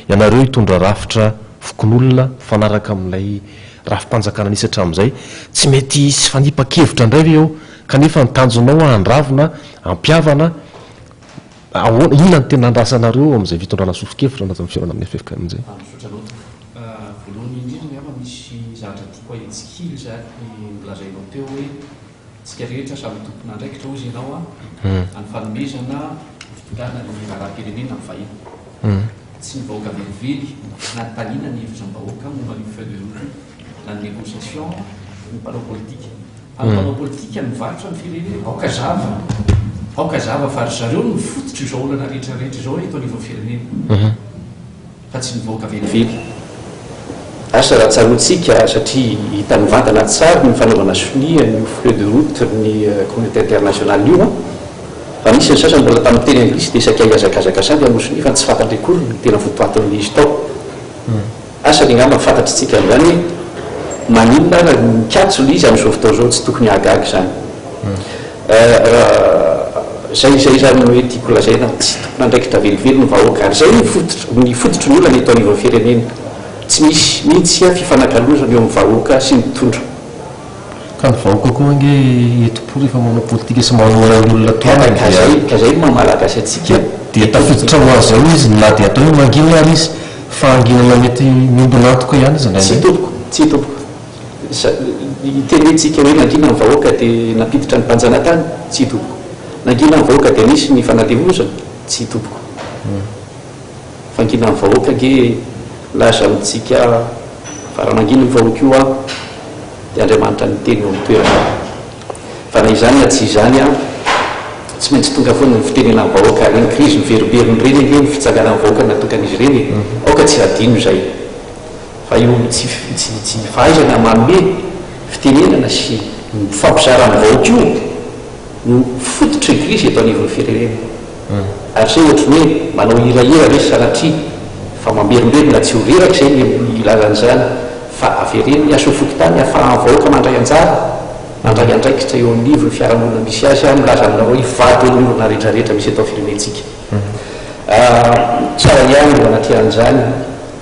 S1: Ianareo hitondra rafitra fokonolona mifanaraka amin'ilay rafi-panjakana nisy hatramin'izay. Tsy mety hisy fanipan-kevitra indray ve eo kanefa ny tanjonao handravona, hampihavana? Ahoana, inona no tena andrasanareo amin'izay fitondrana soso-kevitra anatin'ny fihaonana amin'ny ffkm izay?
S4: Misaotra anao tompoko. Voalohany indrindra angamba misy zavatra tiako ahitsy kely izany nolazainao teo hoe tsika rehetra samy tompon'andraikitra hozy ianao an, amin'ny fanomezana ny fitondrana ny raharaham-pirenena amin'ny vahiny. Tsy ny vahoaka velively nanontaniana ny hevitry ny vahoaka momba an'io feuille de route io na ny négociation ny mpanao politika. Fa ny mpanao politika mivarotra ny firenena. Aoka hazava, aoka hazava fa ry zareo no fototr'izao olana rehetra rehetra izao eto anivon'ny firenena. Fa tsy ny vahoaka velively. Asa raha tsaroantsika satria hita mivantana tsara ny fanaovana sonia an'io feuille de route ny communauté internationale io an! Fa nisy ny sasany mbola tamin'ny teny anglisy dia saika hihazakazaka sady hanao sonia fa tsy fantatra akory ny tena votoatin'ilay izy tao. Asa ry ngamba fantatritsika an'izany hoe maninona ara no mikatso ilay izy amin'izao fotoana izao, tsy tokony hahagaga izany. Raha izay izay izany no hoe tiako lazaina, tsy tompon'andraikitra velively ny vahoaka ary izay no fototra, ny fototry ny olana eto anivon'ny firenena. Tsy misy mihitsy fifanakalozana eo amin'ny vahoaka sy ny mpitondra.
S1: Ka ny vahoaka koa ange eto-po rehefa manao politika sy manohana ny olona tohanany
S4: dia. Ka zay, ka zay no maha malagasy antsika.
S1: Dia tafiditra ho azy ao izy na dia atao hoe mangina ary izy, fahanginana mety miombon'antoka ihany izy
S4: indraindray. Tsia tompoko, tsia tompoko. Za, hiteny hoe tsika hoe nangina ny vahoaka dia nampiditra ny mpanjanatany? Tsia tompoko. Nangina ny vahoaka dia nisy ny fanadevozana? Tsia tompoko. Fangina ny vahoaka ange milaza amintsika fa raha mangina io vahoaka io an, dia Andriamanitra niteny eo amin'ny toerana. Fa na izany na tsy izany an, tsy maintsy tonga foana ny fitenenan'ny vahoaka ary ireny krizy miverimberina ireny ange ny fitsanganan'ny vahoaka natokan'izy ireny e. Aoka tsy hadino izay. Fa io tsy tsy tsy fahaizana manome fitenenana sy mifampizara amin'ny vahoaka io no fototry ny krizy eto anivon'ny firenena. Ary izay ohatry ny hoe manao hirahira ve sanatria fa mamerimberina tsy ho reraka izay ny milaza an'izany fa avereno ny asan'ny fokontany ahafahan'ny vahoaka mandray anjara, mandray andraikitra eo anivon'ny fiarahamonina misy azy aho milaza aminareo hivady eo ny olana rehetra rehetra misy eto amin'ny firenentsika. Tsara ihany eo anatrehan'izany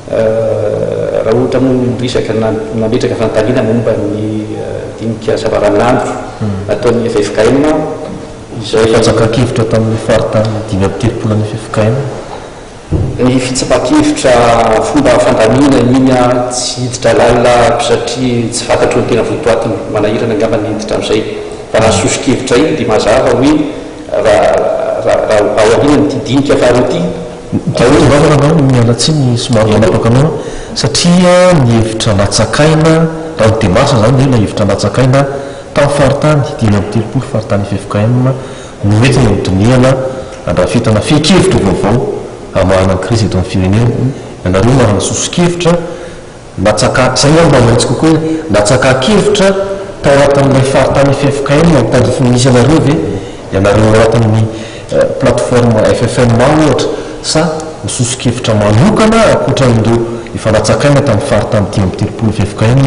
S4: raha ohatra moa niresaka nametraka fanontaniana momba ny dinika savaranandro nataon'ny ffkm izay.
S1: Fanjakan-kevitra tamin'ny faritany 35 an'ny ffkm.
S4: Ny fitsapan-kevitra fomba fandaminana iny tsy hiditra lalina satria tsy fantatro ny tena votoatiny, manahirana angamba ny hiditra amin'izay fa raha soso-kevitra iny dia mazava hoe raha raha aorianan'ity dinika faharoa ity
S1: Tongavana anao, miala tsiny somary manapaka anao satria ny hevitra natsakaina, raha ny démarche izany dia ilay hevitra natsakaina tamin'ny faritany 35 faritany ffkm no entina hodinihana handrafetana fehin-kevitra vaovao hamahana ny krizy eto amin'ny firenena. Ianareo manana soso-kevitra Natsaka, izay angamba no mahitsy kokoa hoe natsaka-kevitra tao anatin'ilay faritany ffkm ny tandrify misy anareo ve ianareo ao anatin'ny plateforme FFMA ohatra sa ny soso-kevitra manokana ankoatra an'ireo efa natsakaina tamin'ny faritany 35 ffkm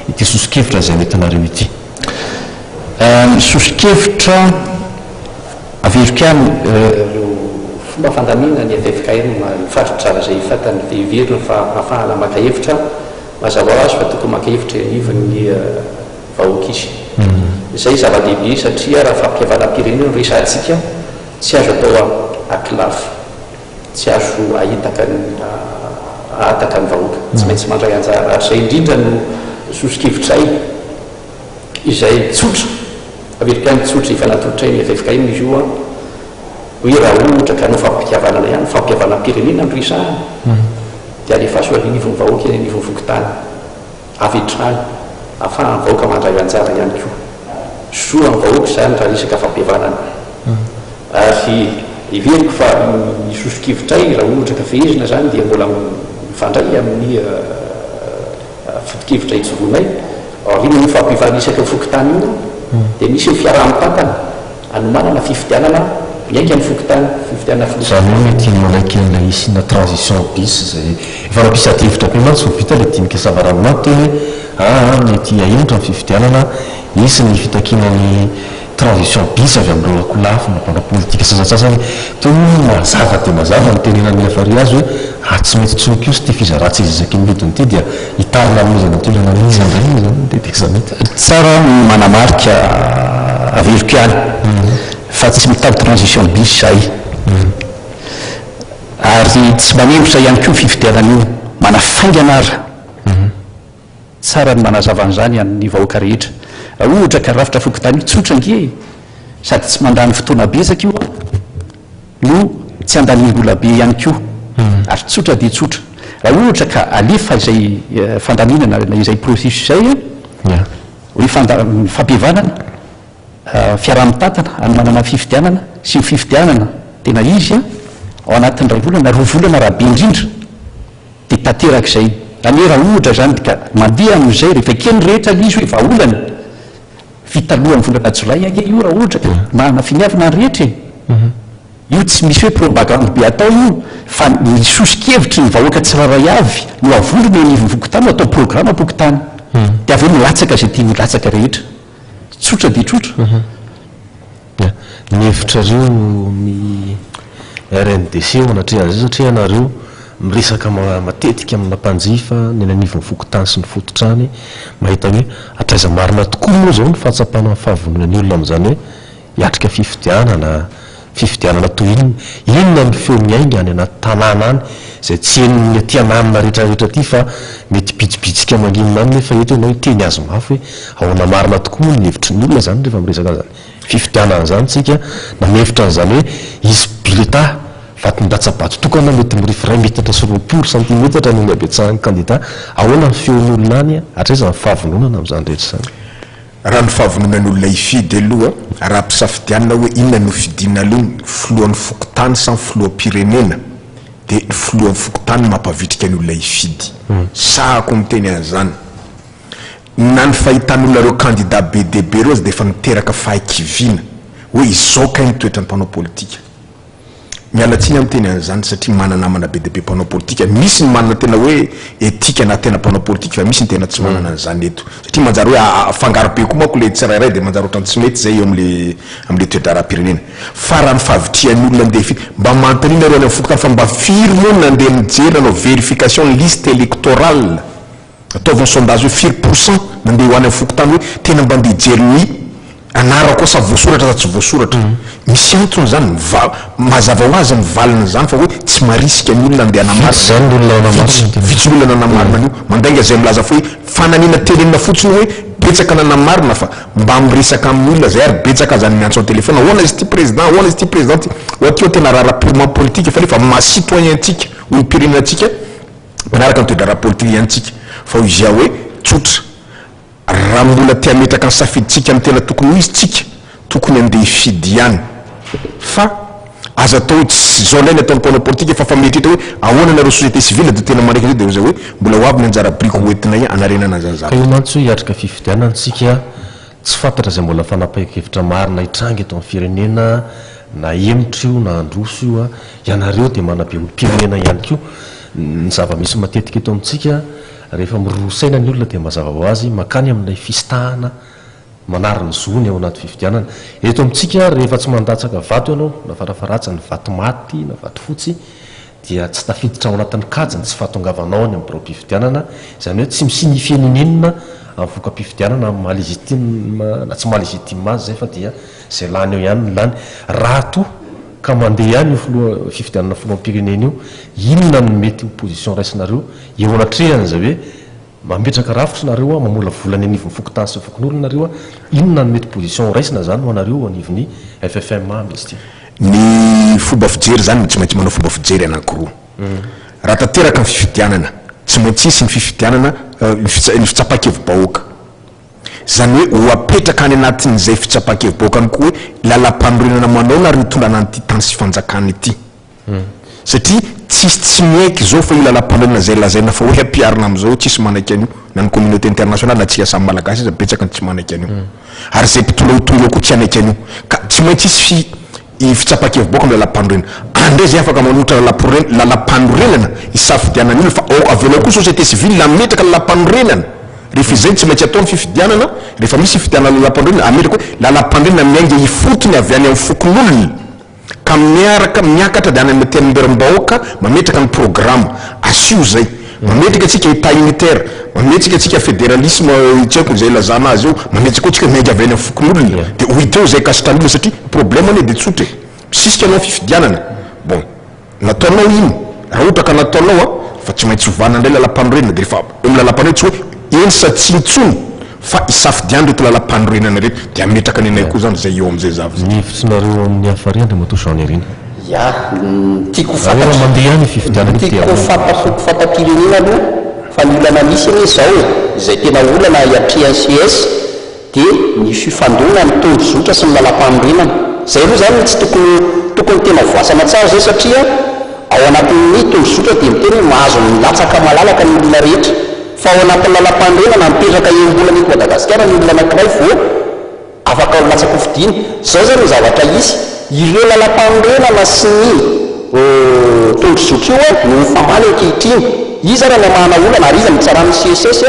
S1: ity soso-kevitra izay nentinareo ity?
S4: Ny soso-kevitra averiko ihany ireo fomba fandaminana ny ffkm, ny faritra izay fantany dia heveriny fa ahafahana maka hevitra, mazava ho azy fa tokony maka hevitra eo anivon'ny vahoaka izy. Izay zava-dehibe satria raha fampihavanam-pirenena no resahantsika, tsy azo atao ankilafy. Tsy azo ahitaka ny ahataka ny vahoaka. Tsy maintsy mandray anjara. Ary izay indrindra no Soso-kevitray izay tsotra, averiko ihany tsotra, efa natolotray ny ffkm izy io an, hoe raha ohatra ka hanao fampihavanana ihany, fampihavanam-pirenena no resahana, dia alefaso any anivon'ny vahoaka eny anivon'ny fokontany avy hatrany, ahafahan'ny vahoaka mandray anjara ihany koa. Zo an'ny vahoaka izany raha resaka fampihavanana. Ary heveriko fa ny soso-kevitray raha ohatra ka fehezina izany dia mbola mifandray amin'ny foto-kevitra ijoroanay. Aorian'io fampiovana isaky ny fokontany io dia misy ny fiaraha-mitantana hanomanana fifidianana miainga ny fokontany, fifidianana
S1: Izany hoe
S4: filoham-pirenena.
S1: mety manaiky an'ilay hisiana transition bis izay efa nampisy adihevitra be mantsy vao vita ilay dinika savaranonando teo hoe aa mety hahemotra ny fifidianana, hisy ny fitakiana ny Transition bis avy amin'ireo ankolafy na mpanao politika sasantsasany teo moa no mazava dia mazava ny tenenan'i Hafari azy hoe raha tsy mety intsony kosa ity fizaran-tseza isaky ny hodiny ity dia hitarina amin'iza na tolona an'iza indray moa izany ny tetezamita.
S4: Tsara ny manamarika averiko ihany fa tsy mitady transition bis izahay ary tsy manempotra ihany koa ny fifidianana io, manafaingana ara. Tsara ny manazava an'izany amin'ny vahoaka rehetra. Raha ohatra ka rafitra fokontany io, tsotra ange e! Sady tsy mandany fotoana betsaka io an, no tsy andaniam-bola be ihany koa. Ary tsotra dia tsotra. Raha ohatra ka alefa izay fandaminana na izay processus izay an, hoe fanda- fampihavanana, fiaraha-mitantana hanomanana fifidianana sy ny fifidianana tena izy an, ao anatin'ny iray volana, roa volana raha be indrindra. Dia tanteraka izay. Anie raha ohatra izany ka mandeha amin'izay rehefa eken'ny rehetra ilay izy hoe vahaolana, vita alohan'ny volana jolay ange io raha ohatra ka manana finiavana ny rehetra e! Io tsy misy hoe propagande be atao io fa ny soso-kevitry ny vahoaka tsirairay avy no avondrona eo anivon'ny fokontany no atao programam-pokontany. Dia avy eo milatsaka izay tiany hilatsaka rehetra. Tsotra dia tsotra.
S1: Ya. Ny hevitrareo ny RNDC eo anatrehan'izay satria ianareo miresaka matetika amina mpanjifa ny eny anivon'ny fokontany sy ny fototra any mahita hoe hatraiza marina tokoa moa izao ny fahatsapana ny fahavononan'ny olona amin'izany hoe hiatrika fifidianana, fifidianana toy inona? Inona ny feo miainga any anaty tanàna any izay tsy henon'ny aty ananona rehetrarehetra aty fa mety bitsibitsika manginina any nefa eto ianao hiteny azy mafy hoe ahoana marina tokoa moa ny hevitry ny olona izany rehefa miresaka an'izany Fifidianana izany tsika na mihevitra an'izany hoe hisy bulletin vaton-datsa-bato tokana mety mirefy iray metatra sy 20 santimetatra noho ny habetsahan'ny kandida. Ahoana ny feon'olona any? Hatraiza ny fahavononana amin'izany rehetra izany?
S2: Raha ny fahavononan'ny olona hifidy aloha, raha ampisafidianina hoe inona no fidiana aloha, ny filohan'ny fokontany sa ny filoham-pirenena, dia ny filohan'ny fokontany no mampavitrika ny olona hifidy. Sahako miteny an'izany. Na ny fahitan'olona ireo kandida be dia be ireo aza dia efa miteraka fahakiviana hoe izao kay ny toetran'ny mpanao politika. Miala tsiny aho miteny an'izany satria mana-namana be dia be mpanao politika. Misy ny manana tena hoe etika na tena mpanao politika fa misy ny tena tsy manana an'izany eto. Satria manjary hoe afangaro be koa manko ilay tsirairay dia manjary ohatran'ny tsy mety izay eo amin'ilay amin'ilay toe-draharaham-pirenena. Fa raha ny fahavitrihan'ny olona andeha hifidy, mba manontania nareo any amin'ny fokontany fa mba firy moa no nandeha nijery nanao verification ny liste électorale? Ataovy ny sondage hoe firy pour cent nandeha ho any amin'ny fokontany hoe tena mba andeha hijery ny anarako ao sa voasoratra sa tsy voasoratra. Misy antony izany, miva- mazava ho azy ny valin'izany fa hoe tsy marisika ny olona andeha hanamarina.
S1: Vitsy izany ny olona hanamarina
S2: Vitsy,
S1: ny tena.
S2: vitsy ny olona nanamarina an'io. Mandainga izay milaza fa hoe fananiana tenenina fotsiny hoe betsaka nanamarina fa mba miresaka amin'ny olona izay ary betsaka aza ny miantso an-telefaona, ahoana izy ity président, ahoana izy ity président ity. Ho aty eo tena raharaha purement politique fa nefa maha citoyen antsika, olom-pirenena antsika, Manaraka ny toe-draharaha politika ihany tsika fa hoy Zia hoe tsotra, raha mbola te hametraka ny safidintsika amin'ny tena tokony ho izy tsika, tokony handeha hifidy ihany. Fa aza atao hoe tsy izao indray ny ataon'ny mpanao politika fa fa mieritreritra hoe ahoana nareo société civile dia tena manaiky an'izay dia hoy Zia hoe mbola ho avy ny anjara biriky ho entinay hanarenana an'izany
S1: Ka io
S2: zavatra.
S1: mantsy hoe hiatrika fifidianana tsika, tsy fantatra izay mbola fanapahan-kevitra marina hitranga eto amin'ny firenena na hemotra io na handroso io, ianareo dia manabe olom-pirenena ihany koa. Ny zava-misy matetika eto amintsika, rehefa miroro saina ny olona dia mazava ho azy mankany amin'ilay fisintahana manary ny zony ao anaty fifidianana. Eto amintsika rehefa tsy mandatsaka vato ianao, na farafaharatsiny vato maty na vato fotsy, dia tsy tafiditra ao anatin'ny kajy ny tsy fahatongavanao any amin'ny biraom-pifidianana, izany hoe tsy mi-signifier n'inon'inona amin'ny voka-pifidianana amin'ny maha légitime na tsy maha légitime azy izay fa dia izay lany eo ihany no lany. Raha toa ka mandeha ihany io filoha fifidianana filoham-pirenena io, inona no mety ho position raisinareo eo anatrehan'izay hoe. Mametraka rafitra nareo, mamolavola ny anivon'ny fokontany sy ny fokonolona nareo, inona no mety position ho raisina zany ho anareo eo anivon'ny FFMA amin'izy ity?
S2: Ny fomba fijery zany tsy maintsy manao fomba fijery anankiroa. Raha tanteraka ny fifidianana, tsy maintsy hisy ny fifidianana, ny fitsapan-kevi-bahoaka. Izany hoe ho apetraka any anatin'izay fitsapan-kevi-bahoaka any koa hoe lalampanorenana manaona ary hitondrana an'ity tany sy fanjakana ity. Satria tsisy tsy miaiky izao fa io lalampanorenana izay lazaina fa hoe ampiharina amin'izao io tsisy manaiky an'io, na ny communauté internationale na tsika samy malagasy aza betsaka ny tsy manaiky an'io. Ary izay mpitondra ho tonga eo koa tsy hanaiky an'io. Ka tsy maintsy hisy fi, fitsapan-kevi-bahoaka amin'ny lalampanorenana. Any indray izay afaka manolotra lalampanorenana, lalampanorenana hisafidianana ny olona fa ao avelao koa société civile hametraka lalampanorenana. Rehefa izay tsy maintsy atao ny fifidianana, rehefa misy fifidianana lalampanorenana, ametraka hoe lalampanorenana miainga ifotony avy any amin'ny fokonolona. ka miaraka miakatra dia any amin'ny antenimieram-bahoaka mametraka ny programa, asio izay, mametraka tsika état unitaire, mametraka tsika fédéralisme tsy haiko izay ilazana azy eo, mametraka koa tsika miainga avy any amin'ny fokonolona dia ho hita eo izay ankasitrahan'olona satria ny problème anie dia tsotra e, misisika anao fifidianana, bon nataonao iny, raha ohatra ka nataonao an, fa tsy maintsy ovana indray lalampanorenana dia rehefa eo amin'ny lalampanorenana tsy hoe eny sa tsia intsony Fa isafidiano ireto lalam-panorenana ireto dia ametraka ny anay koa izany izay eo amin'izay zavatra.
S1: Ny hevitrinareo amin'ny hafari Andriamatoa Jean Nirina?
S3: Ya, ny tiako ho
S1: Raha hoe
S3: fantatra,
S1: mandeha ihany io fifidianana io dia
S3: tiako ho
S1: ahoana?
S3: fantatra ho fantam-pirenena aloha fa ny olana misy anie izao e, izay tena olana iatrehan'ny ces dia ny fifandonan'ny tondrozotra sy ny lalam-panorenana. Izay aloha izany no tsy tokony tokony tena voasana tsara izay satria ao anatin'ny tondrozotra dia miteny hoe mahazo milatsaka malalaka ny olona rehetra. Fa ao anatin'ny lalampanorenana mipetraka enim-bolana eto Madagasikara ny olona anankiray vao afaka ho latsa-kofidina. Izao izany no zavatra hisy, ireo lalampanorenana sy ny tondrozotra io no mifamaly ankehitriny. Iza ary no hamahana olana ary iza no hitsaran'ny CSS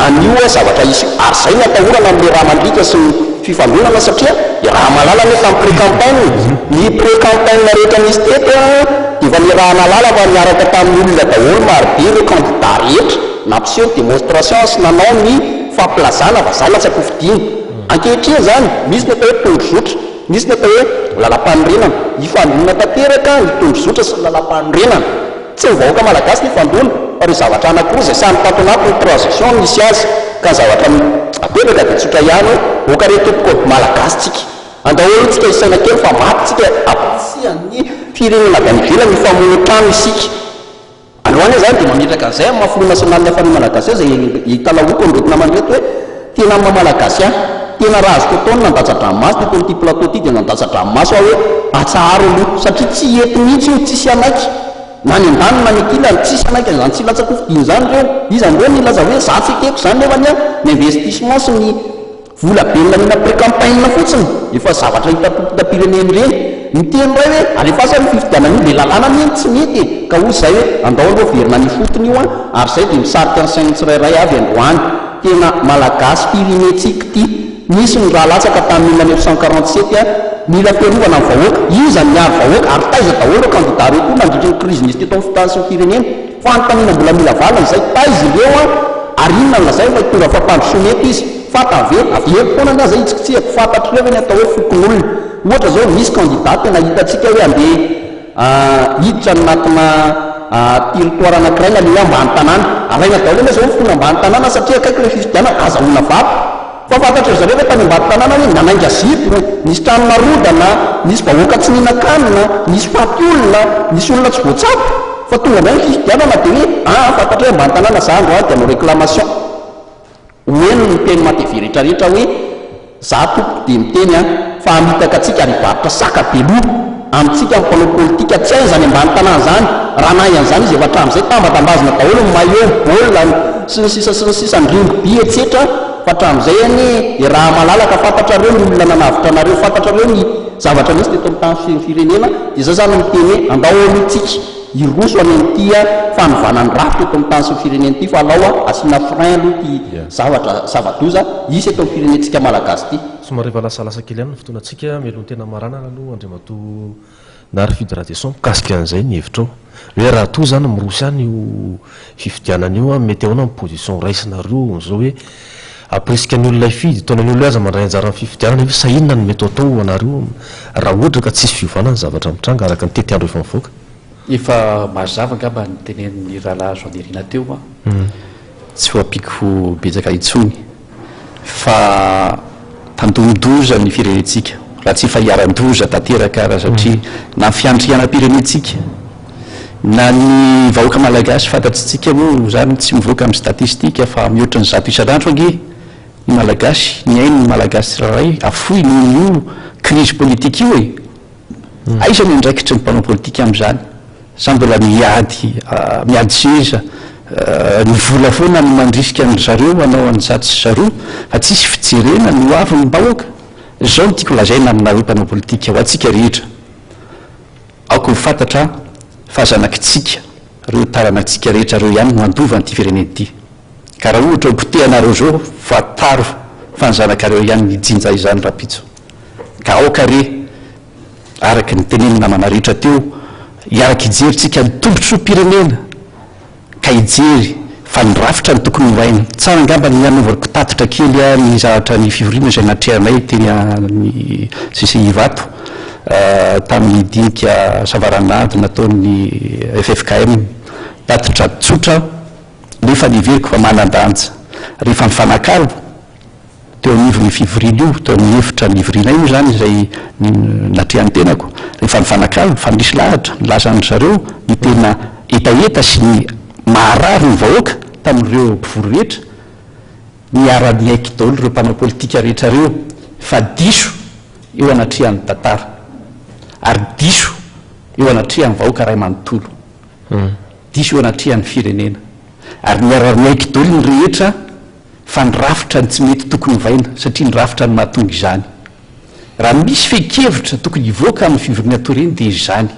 S3: an'io zavatra hisy io. Ary izay no atahorana amin'ilay rà mandriaka sy ny fifandonana satria iaraha-mahalala anie tamin'ny pré-campagne, ny pré-campagne rehetra nisy teto dia efa niaraha-nahalala fa niaraka tamin'ny olona daholo marobe ireo kandida rehetra nampiseho ny démonstration sy nanao ny fampilazana fa za latsa-kofidina. Ankehitriny izany misy ny atao hoe tondrozotra, misy ny atao hoe lalam-panorenana. Hifandona tanteraka ny tondrozotra sy ny lalam-panorenana. Tsy ny vahoaka malagasy no hifandona fa ireo zavatra anankiroa izay samy tato anatin'ny transition no nisy azy ka ny zavatra apetraka dia tsotra ihany hoe ok re tompoko malagasy tsika. Andao aloha tsika hisaina kely fa maty tsika ampisian'ny firenena avy any ivelany hifamono trano isika. Androany aho izany dia mametraka an'izay amin'ny maha filoha nasionalin'ny Hafari Malagasy ahy izay hitalahoako an'ireto namana ireto hoe tena amin'ny maha Malagasy ahy, tena raha azoko atao ny nandatsa-dranomaso teto amin'ity plateau ity dia nandatsa-dranomaso aho hoe atsaharo aloha satria tsy hety mihitsy io, tsisy hanaiky na ny andaniny na ny ankilany, tsisy hanaiky an'izany tsy hilatsa-kofidina izany ireo. Iza amin'ireo no hilaza hoe za tsy ekeko izany nefa anie ny investissement sy ny Vola be nilaniana pré-campagne fotsiny, efa zavatra hitam-pirenena ireny. Miteny indray hoe alefaso ary io fifidianana io, le lalàna anie no tsy mety e! Ka hoy izahay hoe andao aloha averina any ifotony io an! Ary izay dia misarika ny sain'ny tsirairay avy androany. Tena Malagasy firenentsika ity. Nisy ny rà latsaka tamin'ny 1947 an! Mila fiarovana ny vahoaka. Iza no niaro vahoaka? Ary taiza daholo ireo kandida ireo koa nandritry ny crise nisy teto amin'ny fitany sy ny firenena? Fanontaniana mbola mila valiny izay, taiza ireo an? Ary inona no lazainy fa hitondra fampandrosoana eto izy? Fata ve? Averiko foana ny ahy izay hitsikitsihako, fantatr'ireo ve ny atao hoe fokonolona? Ohatra izao, misy candidat tena hitantsika hoe andeha hiditra anatina territoire anankiray na le hoe ambany tanàna. Alaina daholo anie izao ny fona ambany tanàna satria akaiky ilay fifidianana, azahoana vato. Fa fantatry ry zareo ve tany ambany tanàna hoe nanainga zipo, nisy trano narodana, nisy vahoaka tsy nihinan-kanina, nisy faty olona, nisy olona tsy voatsabo? Fa tonga indray ny fifidianana dia hoe aa fantatray ambany tanàna za androany dia hanao réclamation. Omeny ny teny matv retraretra hoe za tompoko dia miteny an, fa hamitaka antsika ary hivarotra saka be loha amintsika ny mpanao politika tsy hainy izany ambany tanàna izany, raha nahay an'izany izy efa hatramin'izay tambatambazina daholo ny maillot, ny baolina, sy ny sisa sy ny sisa, ny rugby etsetra fa hatramin'izay anie iaraha malalaka fantatrareo ny olona nanavotra anareo, fantatrareo ny zavatra nisy teto amin'ny tany sy ny firenena, dia zay zany miteny hoe andao aloha tsika hiroso any amin'ity fanovana ny rafitra eto amin'ny tany sy ny firenena ity fa alao asiana frein aloha ity zavatra zava-doza hisy eto amin'ny firenentsika malagasy ity.
S1: Somary efa lasalasa kely ihany ny fotoanantsika, mialoha ny tena hamaranana aloha Andriamatoa Nary Fidy Rajeson mikasika an'izay ny hevitrao hoe raha toa izany miroso ihany io fifidianana io mety ahoana ny position raisinareo amin'izao hoe hampirisika ny olona hifidy, hitaona ny olona hoe aza mandray anjara amin'ny fifidianana ve sa inona no mety ho atao ho anareo raha ohatra ka tsisy fiovana ny zavatra mitranga araka ny tetiandro efa mivoaka?
S4: Efa mazava angamba ny tenenin'ny rahalahy Jean Nirina teo an. Tsy ho ampiako betsaka intsony fa tandindomin-doza ny firenentsika, raha tsy efa iharan-doza tanteraka ara satria na ny fiandrianam-pirenentsika na ny vahoaka malagasy fantatritsika moa izany tsy mivoaka amin'ny statistika fa mihoatra ny zato isan'andro ange ny malagasy, ny ain'ny malagasy tsirairay afoy noho io krizy politika io e! Aiza ny andraikitry ny mpanao politika amin'izany? Sa mbola miady miady seza, ny vola foana no mandrisika an-dry zareo hanao an'izatsy sy zaroa fa tsisy fijerena ny ho avin'ny vahoaka? Izao no tiako lazaina aminareo mpanao politika, ho antsika rehetra, aoka ho fantatra fa zanakitsika ireo taranantsika rehetra ireo ihany no handova an'ity firenena ity. Ka raha ohatra ho potehanareo izao, fantaro fa ny zanakareo ihany no hijinja izany rahampitso. Ka aoka re, araka ny tenenin'ny namana rehetra teo, hiaraka hijery tsika ny tombotsoam-pirenena, ka hijery fa ny rafitra no tokony hovaina. Tsara angamba ny hanaovako tatitra kely ny zavatra ny fivoriana izay natrehanay teny amin'ny CCI Ivato tamin'ny dinika savaranonando nataon'ny ffkm. Tatitra tsotra nefa neveriko fa manan-danja. Rehefa nifanakalo teo anivon'io fivoriana io, teo amin'ny efitra nivorianay moa izany izay natrehan'ny tenako, rehefa nifanakalo, nifandresy lahatra, nilazan-dry zareo ny tena hetaheta sy ny maharary ny vahoaka tamin'ireo mpivory rehetra, niara-niaiky daholo ireo mpanao politika rehetra ireo fa diso eo anatrehan'ny tantara ary diso eo anatrehan'ny vahoaka iray manontolo, diso eo anatrehan'ny firenena ary niara-niaiky daholo ny rehetra fa ny rafitra no tsy mety tokony ovaina satria ny rafitra no mahatonga izany. Raha misy fehin-kevitra tokony hivoaka amin'ny fivoriana toy ireny dia izany.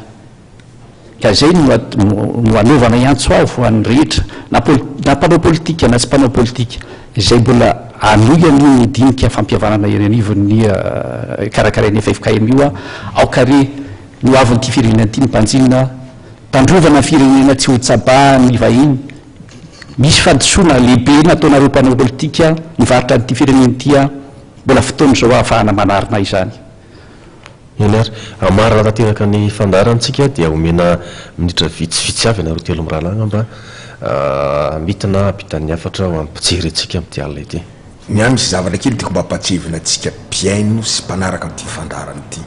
S4: Ka izay no no anaovanay antso avo ho an'ny rehetra na na mpanao politika na tsy mpanao politika izay mbola hanohy an'io dinika fampihavanana eny anivon'ny karakarain'ny ffkm io aoka re ny ho avin'ity firenena ity ny mpanjinina tandrovana ny firenena tsy ho tsabahan'ny vahiny Misy fahadisoana lehibe nataonareo mpanao politika nivarotra an'ity firenena ity an! Mbola fotoana izao ahafahana manarina izany.
S1: Eny ary. Hamarana tanteraka ny fandaharantsika dia omena minitra vitsivitsy avy ianareo telomirahalahy angamba hamintina hampita ny hafatra ho an'ny mpijery antsika amin'ity alina ity.
S2: Ny ahy misy zavatra kely tiako mba ampatsiahivina antsika mpihaino sy mpanaraka an'ity fandaharana ity.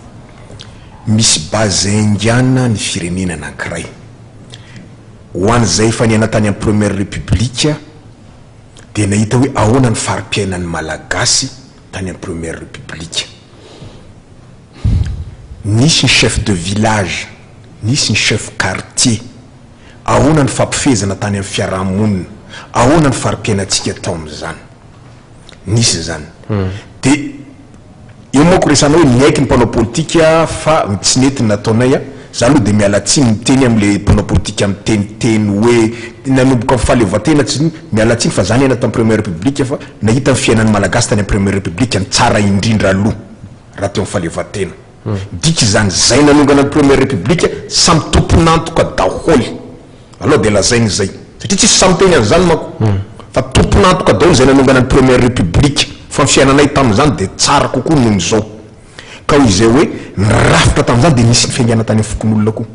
S2: Misy base haingana ny firenena anankiray. Ho an'izay efa niaina tany amin'ny première république dia nahita hoe ahoana ny fari-piainan'ny Malagasy tany amin'ny première république. Nisy ny chef de village, nisy ny chef quartier. Ahoana ny fampifehezana tany amin'ny fiaraha-monina, ahoana ny fari-piainantsika tao amin'izany. Nisy izany. Dia eo manko resahana hoe niaiky ny mpanao politika fa tsy nety ny nataonay a! Za aloha dia miala tsiny miteny amin'ilay mpanao politika miteniteny hoe nanomboka ny fahaleovantena tsy miala tsiny fa za niaina tamin'ny première république fa nahita ny fiainan'ny malagasy tany amin'ny première république ny tsara indrindra aloha raha teo amin'ny fahaleovantena. Midika izany izay nanongana ny première république samy tompon'antoka daholo. Aleo dia lazaina izay. Satria tsisy sahy miteny an'izany manko. Fa tompon'antoka daholo izay nanongana ny première république. Fa ny fiainanay tamin'izany dia tsara kokoa noho ny izao. Ka hoy izay hoe, ny rafitra tamin'izany dia nisy ny fiaingàna tany amin'ny fokonolona koa.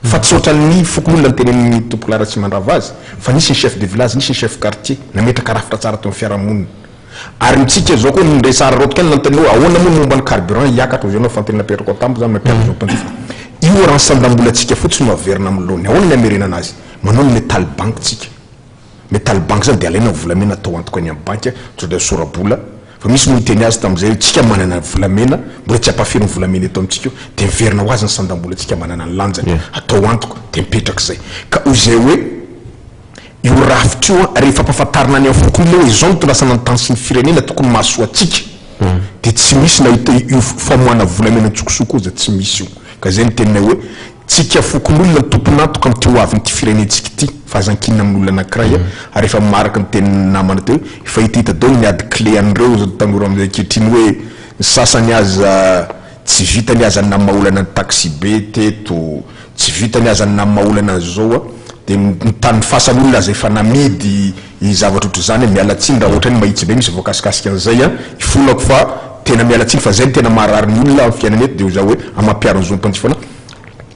S2: Fa tsy ohatran'ny fokonolona notenenin'ny Tompokolahy Ratsimandrava azy, fa nisy ny chef de village, nisy ny chef quartier, nametraka rafitra tsara teo amin'ny fiarahamonina. Ary mitsika zao koa ny resahara rotika ny nanontaniana hoe ahoana moa ny momba ny carburant hiakatra hoy ianao fanontaniana napetrako tamiko zany mampiady zao mpanjifa io raha ny sandam-bolantsika fotsiny no averina amin'ny laoniny ahoana ny hamerenana azy manao ny metal bank tsika metal bank zany dia alaina ny volamena atao antoka any amin'ny banky sao dia sora-bola fa misy moa niteny azy tamin'izay hoe tsika manana volamena mbola tsy ampahafiry ny volamena eto amintsika io dia miverina ho azy ny sandam-bolantsika manana ny lanjany atao antoka dia mipetraka izay ka hoy izay hoe Io rafitra io rehefa ampafantarina any amin'ny fokonolona hoe izao no itondrasana ny tany sy ny firenena tokony mahasoa antsika dia tsy misy na io famoahana volamena an-tsokosoko aza tsy misy io. Ka izay no teninay hoe tsika fokonolona no tompon'antoka amin'ity ho avin'ity firenentsika ity fa aza ankinina amin'olona anankiray ary efa araka ny tenin'ny namana teo hoe efa hitahita daholo ny ady clé an'ireo tanora amin'izay ankehitriny hoe ny sasany aza tsy vitany aza ny namaolana ny taxibe teto Tsy vitany aza ny namaolana an'izao a, dia ny tany fasan'olona aza efa namidy zavatra ohatr'izany a, miala tsiny raha ohatrany mahitsy be misy voakasikasika an'izay a, ifonako fa tena miala tsiny fa zay no tena maharary ny olona amin'ny fiainana eto dia izao hoe amampiaro ny zom-panjifana.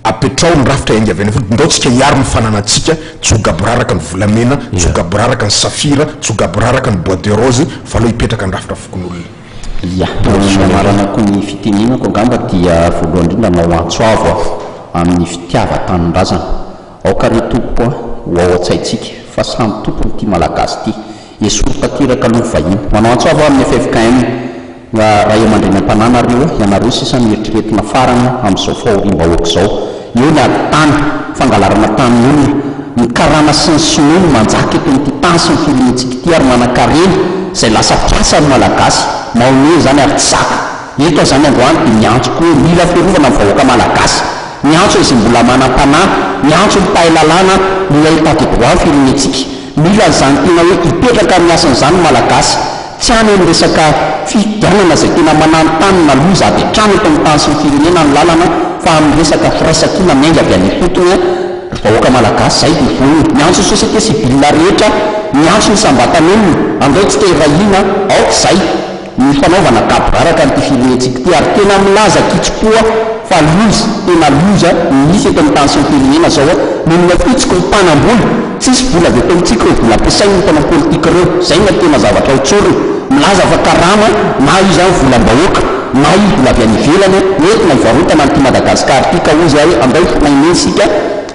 S2: Apetraho ny rafitra hiainga avy any ifotony, ndao tsika hiaro ny fananantsika, tsy ho gaboraraka ny volamena, tsy ho gaboraraka ny safira, tsy ho gaboraraka ny bois de rose, fa aleo hipetraka ny rafitra fokonolona.
S3: Ia, ny namaranako ny fitenenako angamba dia voalohany indrindra hanao antso avo aho amin'ny fitiavan-tanindrazana. Aoka re tompoko a, ho ao an-tsaintsika fa samy tompony ity Malagasy ity. Esory tanteraka aloha ny vahiny. Manao antso avo aho amin'ny ffkm. Nga ray aman-dreny am-panana ry oa, ianareo sisa no eritreretina farany amin'izao fahoriam-bahoaka izao. Eo ny ady tany, fangalarana tanin'olona, ny karana sy ny sinoa no manjaka eto amin'ity tany sy ny firenentsika ity ary manankarena izay lasa mpiasa ny Malagasy. Mahomehy izany ary tsy zaka. Eto aho izany androany dia miantso koa hoe mila fiarovana ny vahoaka Malagasy. Miantso izay mbola manam-panahy, miantso ny mpahay lalàna, mila état de droit ny firenentsika. Mila an'izany tena hoe hipetraka amin'ny hasin'izany ny Malagasy. Tsy any amin'ny resaka fifidianana izay tena mananontanona loza avy hatrany eto amin'ny tany sy ny firenena ny lalana fa amin'ny resaka firaisankina miainga avy any ifotony ry vahoaka Malagasy izay dia vonona. Miantso ny société civile rehetra, miantso ny isam-batan'olona, andao tsika hiray hina, aoka izay. Ny fanaovana gaboraraka an'ity firenentsika ity ary tena milaza kitsim-po aho fa loza, tena loza ny misy eto amin'ny tany sy ny firenena zao noho ny afitsiky ny mpanambola, tsisy vola avy eto amintsika ireo vola ampiasain'ny mpanao politika ireo, zay no tena zavatra ho tsorina, milaza fa karama na io zany volam-bahoaka na io vola avy any ivelany no entina hivarotana an'ity Madagascar ity ka hozy aho hoe andao hifonaina eny isika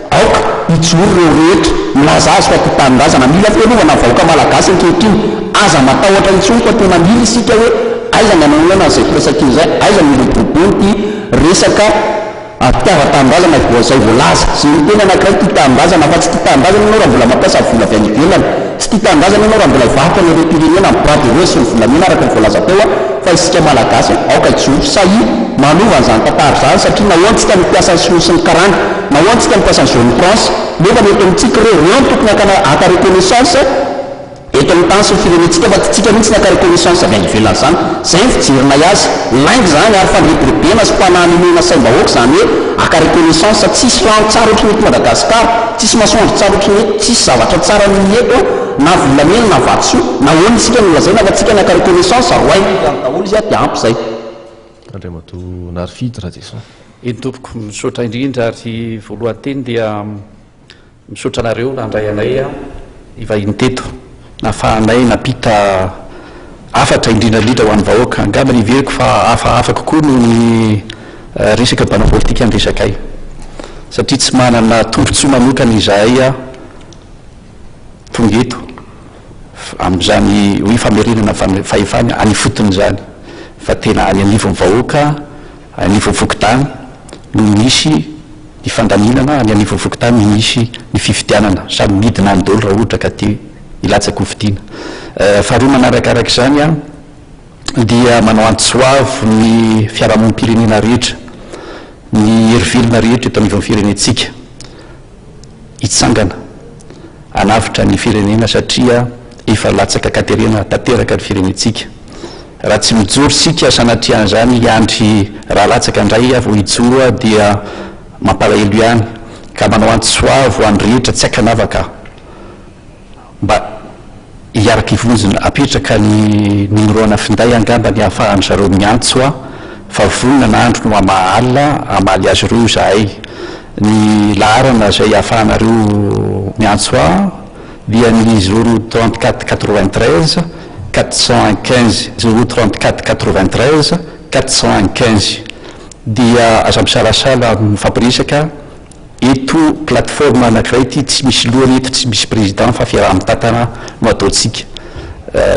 S3: Aoka hijoro ireo rehetra milaza azy fa tia tanindrazana. Mila fiarovana ny vahoaka malagasy ankehitriny. Aza matahotra intsony fa tena mila isika hoe aiza ny hanohanana an'izay firaisankina izay, aiza ny hiroboroboana ity resaka fitiavan-tanindrazana izay voalaza. Izay miteny anankiray tia tanindrazana fa tsy tia tanindrazana ianao raha mbola mampiasa vola avy any ivelany. Tsy tia tanindrazana ianao raha mbola hivarotra ny harem-pirenena, ny bois de rose sy ny volamena araka ny voalaza teo fa isika malagasy aoka hijoro sahia manova an'izany tantara izany satria nahoana tsika no mpiasa ny sinoa sy ny karana? Nahoana tsika no mpiasa ny zone France? Nefa ny eto amintsika ireo, ireo no tokony hakana haka reconnaissance eto amin'ny tany sy ny firenentsika fa tsy tsika mihitsy ny haka reconnaissance avy any ivelany izany. Izay ny fijerinay azy. Lainga izany ary fandrebirebena sy fanahaninoana saim-bahoaka izany hoe haka reconnaissance. Tsisy rano tsara ohatry ny eto Madagascar, tsisy masoandro tsara ohatry ny eto, tsisy zavatra tsara noho ny eto na volamena na vatosoa. Nahoana isika no lazaina fa tsika ny haka reconnaissance? Roahina avy any daholo izy dia ampy izay.
S1: Andriamatoa Narifidy Rajeson.
S4: Eny tompoko, misaotra indrindra ary voalohan-teny dia misaotra anareo nandray anay hivahiny teto, nahafahanay nampita hafatra indrindra indrindra ho an'ny vahoaka. Angamba ny heveriko fa hafahafa kokoa noho ny resaka mpanao politika ny resakay satria tsy manana tombontsoa manokana izahay tonga eto amin'izany hoe famerenana fahefana any ifotony izany fa tena any anivon'ny vahoaka Any anivon'ny fokontany no misy ny fandaminana, any anivon'ny fokontany no misy ny fifidianana. Samy midina any daholo raha ohatra ka te hilatsaka ho fidiana. Faharoa manarakaraka izany dia manao antso avo ny fiarahamonim-pirenena rehetra, ny hery velona rehetra eto anivon'ny firenentsika hitsangana hanavotra ny firenena satria efa latsaka an-katerena tanteraka ny firenentsika. Raha tsy mijoro isika sanatria an'izany hiandry raha latsaka indray aho vao hijoro aho dia mampalahelo ihany ka manao antso avo ho an'ny rehetra tsy ankanavaka aho mba hiaraka hivonjona apetraka ny numéro ana finday angamba ny ahafahan-dry zareo miantso aho fa vonona na andro no hamaha alina hamaly azy ireo izahay ny laharana izay ahafahanareo miantso ahy dia ny zéro 34 93 415 zéro 34 93 415 dia aza misalasala mifampiresaka eto plateforme anakiray ity tsy misy lohany eto tsy misy président fa fiaraha-mitantana no ataontsika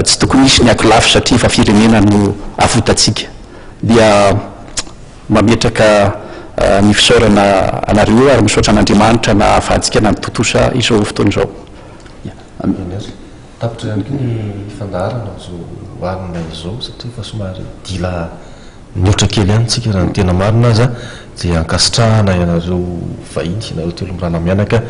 S4: tsy tokony hisy ny akolafy satria efa firenena no avotantsika dia mametraka ny fisaorana anareo ary misaotra an'Andriamanitra nahafahantsika nanatontosa izao fotoana izao.
S1: Amena. Tapitra ihany koa ny fandaharana amin'izao alina izao satria efa somary dila nihoatra kely ihany isika raha ny tena marina aza dia ankasitrahana ianareo vahiny, ianareo telo mirahalahy mianaka,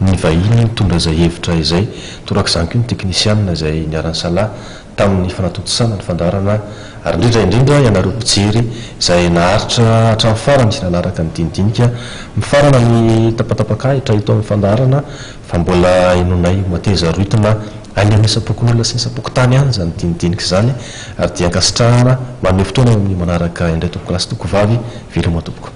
S1: ny vahiny nitondra izay hevitra izay, torak'izany koa ny teknisianina izay niara-nisalahy tamin'ny fanatontosana ny fandaharana ary indrindra indrindra ianareo mpijery izay naharitra hatramin'ny farany nanaraka ny dinidinika. Mifarana ny tapatapak'ahitra eto amin'ny fandaharana fa mbola henoinay ho mateza rythme any amin'ny isam-pokonolona sy ny isam-pokontany any izany dinidinika izany ary dia ankasitrahana manome fotoana ho amin'ny manaraka indray tompokolahy sy tompokovavy. Veloma tompoko.